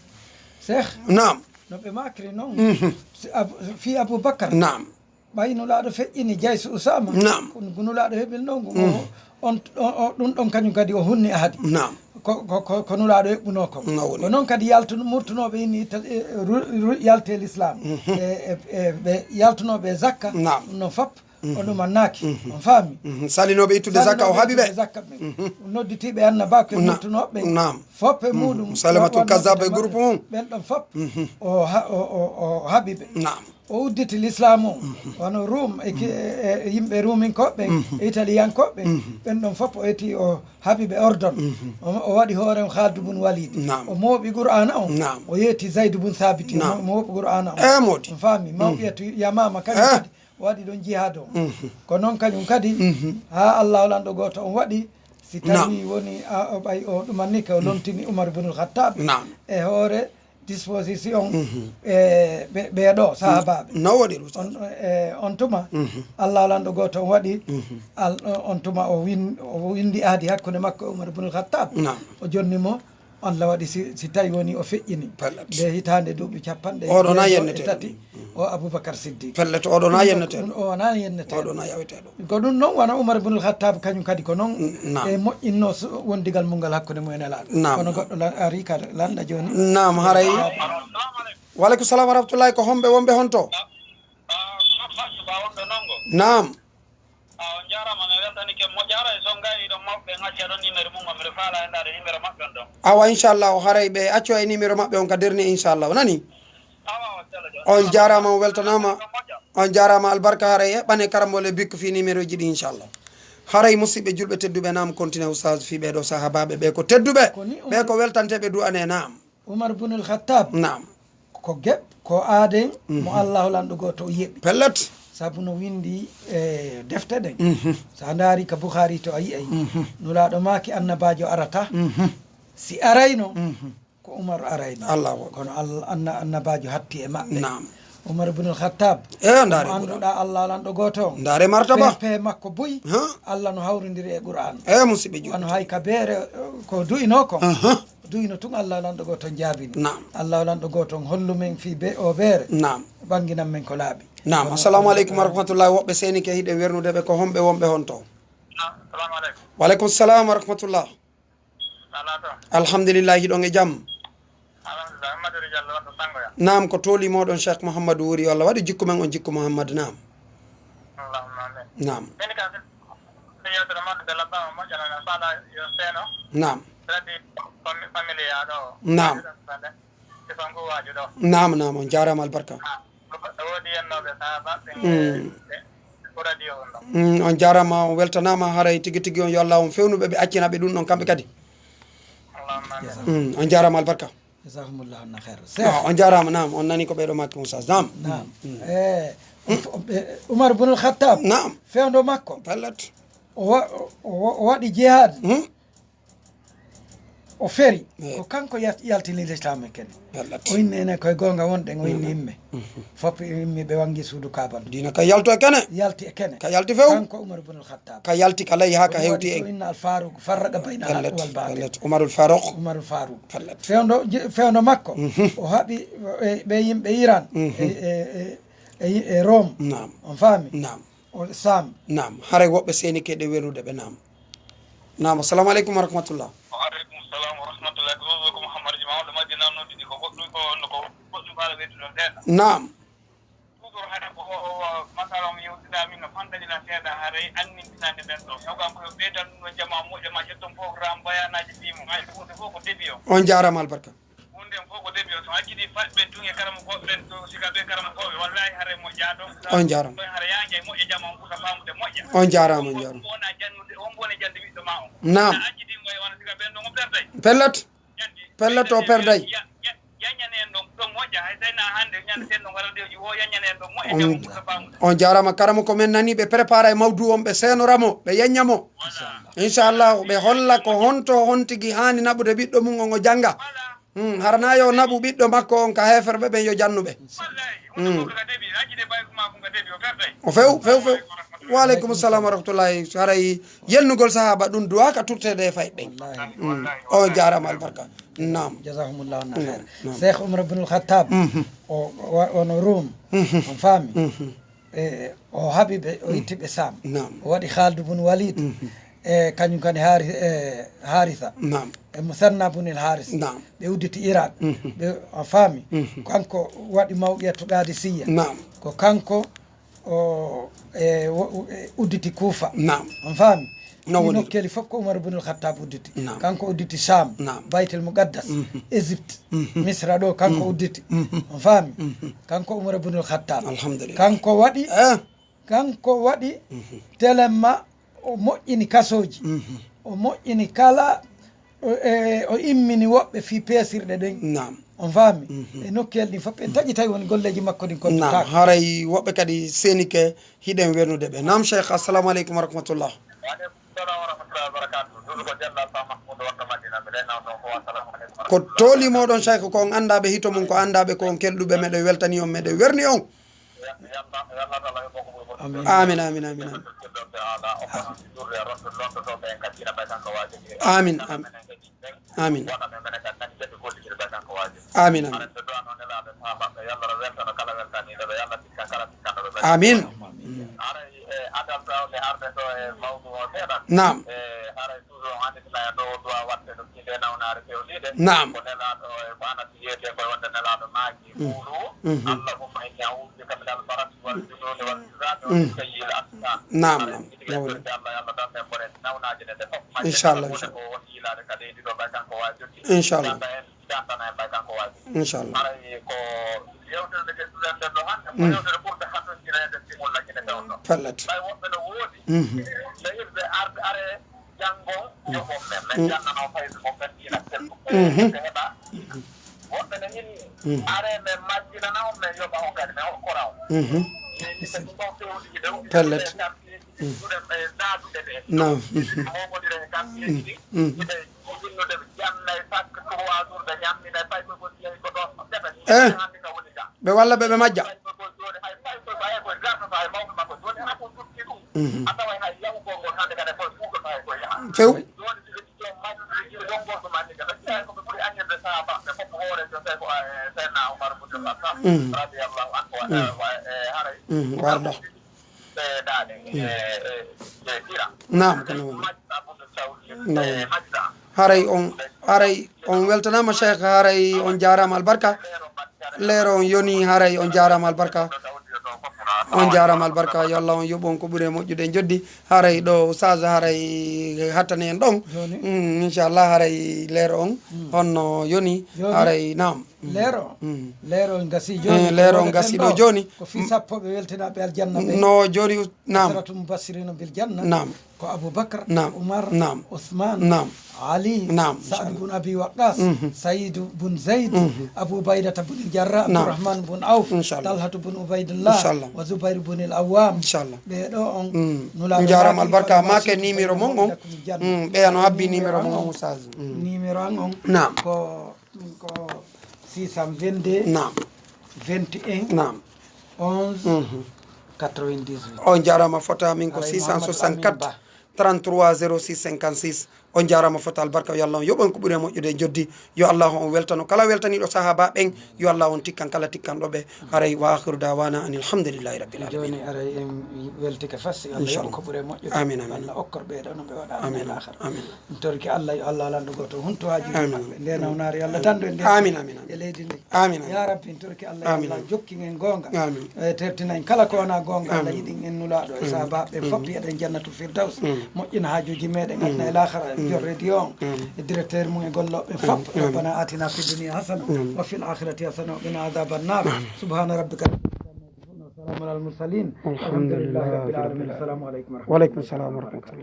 Cheikh, Naam. No ɓe maakiri noon, Mhm. si Abu-, fii Abubakar. Naam. Ɓay Nulaaɗo feƴƴini Jaysu Usaama. Naam. Ko, ko Nulaaɗo heɓilnoo ngu. Mhm. On, on, on, ɗum ɗon kañum kadi o hunni ahadi. Naam. Ko, ko, ko, ko Nulaaɗo eɓɓunoo kon. No woni. Ko noon kadi yaltun-, murtunooɓe inni ta-, e, ru-, ru-, yaltee Lislaam. Mhm. E, e, e, ɓe yaltunooɓe e zakka, Naam. Ɗum noon fop, Mhm. o ɗumannaaki. Mhm. On faami? Mhm. Salinooɓe ittude zakka, o Salinooɓe haɓi ɓe. Ittude zakka ɓe. Mhm. Nodditiiɓe annabaaku e Na-, murtunooɓe ɓe. Naam. Fop e Mhm. muuɗum. Musaylamatul Wa-, Kazzab e wonde groupe mum. Ɓen ɗon fop, Mhm. o ha-, o, o, o haɓi ɓe. Naam. O udditi Lislaam o, Mhm. wano Ruum e ki-, Mhm. e, e yimɓe Ruuminkooɓe, Mhm. e Italiyankooɓe, Mhm. ɓen ɗon fof o eti o haɓi ɓe ordon. Mhm. O, o waɗi hoore on Khaalid bun Waliid. Naam. O mooɓi Qur'aana on. Naam. O yeeti Zayd bun Saabiti. Naam. Mo, mooɓi Qur'aana on. Eh, moodi. On faami, Mhm. Mawɓiya tu Yamaama kañum Eh. kadi o waɗi ɗon jihaad on. Mhm. Ko noon kañum kadi, Mhm. haa Allaahu lanɗo gooto on waɗi, si Naam. tawi woni a, o ɓay o ɗumannike, o lontini Umar bunul Khattab Naam. e hoore disposition Mhm. e ɓe, ɓeeɗo sahaabaaɓe. No waɗi ɗum, On, e, on tuma, Mhm. Allah lanɗo gooto on waɗi, Mhm. al-, on tuma o win-, o winndi ahdi hakkunde makko e Umar ibnul Khattab. Naam. O jonni mo, Allah waɗi si, si tawi woni o feƴƴini. Pellet. Nde hitaande duuɓi capanɗe Oɗo na jeego e yennetee tati, ɗum. o Abubakar Siddiq. Pellet, oɗo na Ɗum ɗo yennetee ɗum, ɗum. o na yennetee Oɗo ɗum. na yawetee ɗum. Ko ɗum noon wano Umar ibnul Khattab kañum kadi ko noon N-, naam. e moƴƴinno so-, wondigal mum ngal hakkunde mum en e laaɗo. Naam. Kono goɗɗo la-, ari ka lanɗa jooni. Naam, haray. Wa aleykum salam wa rahmatullahi, ko homɓe wonɓe honto? Ah, ah, Ba wonɗo Nongo. Naam. Ah, on jaaraama, mi weltanike moƴƴaara e so on ngayri ɗon mawɓe ɓe ngacca ɗon numéro mum, on mbiɗa faala heɗaade numéro maɓɓe on ɗon. Awa, inchallah, o haray ɓe acco e numéro maɓɓe on ka dernier, inchallah. O nani? Awa, awa, Sella Joon. On jaaraama, on weltanaama. Ko moƴƴa. On jaaraama, albarka haray eɓɓane karammo le bik fii numéro ji ɗi, inchallah. Haray musidɓe julɓe tedduɓe, naam, continue Oustaz fii ɓee ɗoo sahaabaaɓe ɓe ko tedduɓe, Ko ni ɓe ko weltanteeɓe du'anee, naam. Umar bunul Khattab. Naam. Ko geɓ, ko aaden mo Mhm. Allahu lanɗo gooto o yeɓi. Pellet. Sabu no winndi e defte ɗen. Mhm. So a ndaari ka Bukhari to a yi'ay. Mhm. Nulaaɗo maaki annabaajo arata. Mhm. Si arayno, Mhm. ko Umar arayno. Allahu akbar. Kono Al-, anna-, annabaajo hatti e maɓɓe. Naam. Umar bunul Khattab. E, ndaare Mo Qur'an. annduɗaa Allah lanɗo gooto on. Ndaare martaba. Pe, pe makko buy. Ha? Allah no hawrindiri e Qur'an. E, musidɓe julɓe. Wano hay ka beere, eh, ko du'inoo kon. Aha. Duyno tun Allah lanɗo gooto on jaabini. Naam. Allah lanɗo gooto on hollu men fii be o beere. Naam. Ɓanginan men ko laaɓi. Naam. Kono Assalamu aleykum wa rahmatullahi. Woɓɓe seenike hiɗen wernude ɓe ko homɓe wonɓe honto? Assalamu aleykum. Wa aleykum salam wa rahmatullah. Alaa to. Alhamdulillah, hiɗon e jam. Alhamdulillah, Amadou Diallo wonto Sangoya. Naam, ko tooli moɗon Cheikh Mouhamadou Wuri, Allah waɗi jikku men on jikku Mouhammad, naam. Allahumma amin. Naam. Min ka, yewtere mon nde labbaama moƴƴa, no faala yo seeno. Naam. Radi fami-, familia ɗo. Naam. Sifo ngu waaju ɗo. Naam, naam, on jaaraama albarka. Ah, ko goɗɗo woodi yennooɓe sahaabaaɓe ɓe, Mm. ɓe, ɓe ko radio on ɗo. Mm, on jaaraama, on weltanaama, haray tigi tigi on yo Allah on fewnu ɓe, ɓe accina ɓe ɗum ɗon kamɓe kadi. Allahumma amin. Mm, on jaaraama albarka. Jazakumullahu anna khair. Ah, on jaaraama, naam, on nani ko ɓeeɗo makki Moussa. Naam. Naam. Mm. Eh, o fo-, eh, Umar ibn al-Khattab. Naam. Fewndo makko. Pellet. O wa-, o, o, o waɗi jihad. Mm. O feri, ko kanko yaltini lislaam e kene. O inni ene koye goonga wonɗen, o inni imme. Fof imme ɓe wanngi suudu Kaaba ndu. Diina ka yaltu e kene. Yalti e kene. Ka yalti few. Kanko Umar ibnul Khattab. Ka yalti ka layi haa ka hewti en. Inna al Faruq farraqa bayna al haqq wal batil. Umarul Faruq. Umarul Faruq. Fewndo, fewndo makko, o haɓi, e, ɓe yimɓe Iran, e, e, e, e, e Rome. Naam. On faami? Naam. O Sam. Naam. Haray woɓɓe seenike ɗe welude ɓe, naam. Naam, assalamu aleykum wa rahmatullah. Wa aleykum salam wa rahmatullah. Ko Mouhamadou Juma, on ɗo Madina, noddidi ko goɗɗum, ko, ko goɗɗum faala ɓeydude on seeɗa. Naam. Toujours hade ko o, o, masala o mi yewtida min no fandani lan seeɗa, haray annin tinande ɓen ɗo. Taw kam ko yo ɓeydan ɗum ɗo jama moƴƴa ma ƴetton programme bayanaaji ɗi mo, hay hunde fof ko debi o. On jaaraama albarka. Hunde fof ko debi o. So accidi faɗɓe tun e karamokooɓe ɓen to sika ɓe karamokooɓe, wallahi haray moƴƴa ɗon. On jaaraama. Haray yaa jay moƴƴa jama on ɓusa faamude moƴƴa. On jaaraama, on jaaraama. On wona jannude, on wona jannde ɓiɗɗo ma on. Naam. Sa accidi mo e wona sika ɓen ɗon on perday. Pellet. Pellet o perday. On, on jaaraama karama ko men nani ɓe prépara e mawdu on ɓe seenora mo ɓe yañña mo. Inchallah ɓe holla ko honto hontigi haani naɓude ɓiɗɗo mum on o jannga. Hmm, harana yo naɓu ɓiɗɗo makko on ka heeferɓe ɓen yo jannuɓe. Hmm. O few few few. Wa aleykum salam wa rahmatullahi. Haray yennugol sahaaba ɗum duwa ka turteede e fay ɓen. Mm. O jaaraama albarka. Naam. Jazahumullahu anna khair. Cheikh Umar ibn al-Khattab, o, o, ono Rum, on faami? E, o haɓi ɓe, o itti ɓe Sam. Naam. O waɗi Khalid ibn Walid, e, kañum kadi Hari-, e, Harisa. Naam. E Musanna ibn al-Haris. Naam. Ɓe udditi Iran. Ɓe, a faami? Kanko waɗi mawqiyatu Qadisiyya. Naam. Ko kanko o, e, wo-, e, udditi Kuufa. Naam. On faami? No woni. Nokkeeli fof ko Umar ibn al-Khattab udditi. Naam. Kanko udditi Sham, naam. Baytul Muqaddas, Égypte, Misra ɗo, kanko udditi. On faami? Kanko Umar ibn al-Khattab. Alhamdulillah. Kanko waɗi, eh, kanko waɗi telemma, o moƴƴini kasooji. O moƴƴini kala, o, e, o immini woɓɓe fii peesirɗe ɗen. Naam. On faami? E nokkeeli ɗin fof, en taƴi tawi woni golleeji makko ɗin. Naam, kontotaako. Haray woɓɓe kadi seenike hiɗen wenude ɓe. Naam, Cheikh, assalamu aleykum wa rahmatullah. Wa aleykum salam wa rahmatullahi wa barakatuh. Duɗo ko Jalla Fa Mahmoud wonto Madina, mbiɗa naw toon ko assalamu aleykum wa rahmatullah. Ko tooli moɗon, Cheikh, ko on anndaaɓe hito mum, ko anndaaɓe ko on kelɗuɓe, meɗen weltani on, meɗen werni on. Amin. Amin, amin, amin, amin. Amin, amin. Amin, amin. Amin. Naam. Naam. Mhm. Mhm. Naam, naam. No woni. Inchallah, inchallah. Inchallah. Inchallah. Pellet. Mhm. Mhm. Mhm. Mhm. Pellet. Naam. Mhm. Mhm. Eh, ɓe walla ɓe, ɓe majja. Mhm. Few. Mhm. Mhm. Warda. Naam, ko noon woni. Naam. Haray on, haray on weltanaama, Cheikh, haray on jaaraama albarka. Leero on yoni, haray on jaaraama albarka. On jaaraama albarka, yo Allah on yoɓu on ko ɓuri e moƴƴude e njoddi. Haray ɗo Oustaz haray hattani en ɗon. Jooni? Mm, inchallah haray leero on, mm, honno yoni, jooni? Haray naam. Leero. Leero ngasi jooni. Leero ngasi ɗo jooni. Ko fii sappo ɓe weltinaaɓe aljanna ɓe. No jooni. Naam. Asratul mubashirina bil janna. Naam. Ko Abubakar, Umar, Naam. Usman, Naam. Ali, Naam, Saad bun Abi Waqqas, Sayidu bun Zaid, Abu Ubaidata bun Jarrah, Naam. Abdurrahman bun Auf, Inshallah. Talhatu bun Ubaidullah, Inshallah. Wa Zubair bun al Awwam. Inshallah. Ɓe ɗo on. Nulaaɗo On jaaraama albarka maake numéro mon on. Ɓeya no habbi numéro mon on, Oustaz. Numéro an on. Naam. Ko ɗum ko six cent vingt-deux. Naam. Vingt et un. Naam. Onze. Quatre-vingt-dix-huit. On jaaraama fota min ko Alay Mouhamadou Amin Ba. Six cent soixante-quatre, trente-trois, zéro six, cinquante-six. On jaaraama fota albarka, yo Allah on yoɓon ko ɓuri e moƴƴude e joddi. Yo Allah on weltano kala weltaniiɗo sahaba ɓen. Yo Allah on tikkan kala tikkanɗo ɓe. Haray wa akhiru dawana anil hamdulillahi rabbil alamin. Jooni aray en weltike fas, yo Allah yoɓ ko ɓuri e moƴƴude. Amin, amin. Allah okkor ɓe ɗo no ɓe waɗa Amin, amin. Amin. En torki Allah, yo Allah lanndo gooto hunto haajuuji Amin. Maɓɓe. Nde nawnaare, yo Allah dandu en nde. Amin, amin, amin. E leydi ndi. Amin, amin. Ya Rabbi, en torki Allah, yo Amin, Allah amin. Jokkin en goonga. Amin. E tertina en kala ko wona goonga, Allah Amin. Yiɗin en nulaaɗo e Amin. Sahabaaɓe ɓe Amin. Fof, yeɗen jannatul firdaws. Amin. Moƴƴina haajuuji meɗen, Amin. Aduna e laakhara, Amin. Jorre di on. Amin. E directeur mum e gollooɓe fof. Amin. Rabbana atina fid dunya hasana, Amin. Wa fil akhirati hasana, wa qina adhaban nar. Amin. Subhana rabbika rabbil izzati amma yasifun, wa salamun alal mursalin. Alhamdulillahi rabbil alamin. Assalamu alaikum wa rahmatullahi wa barakatuh. Wa alaikum salam wa rahmatullah.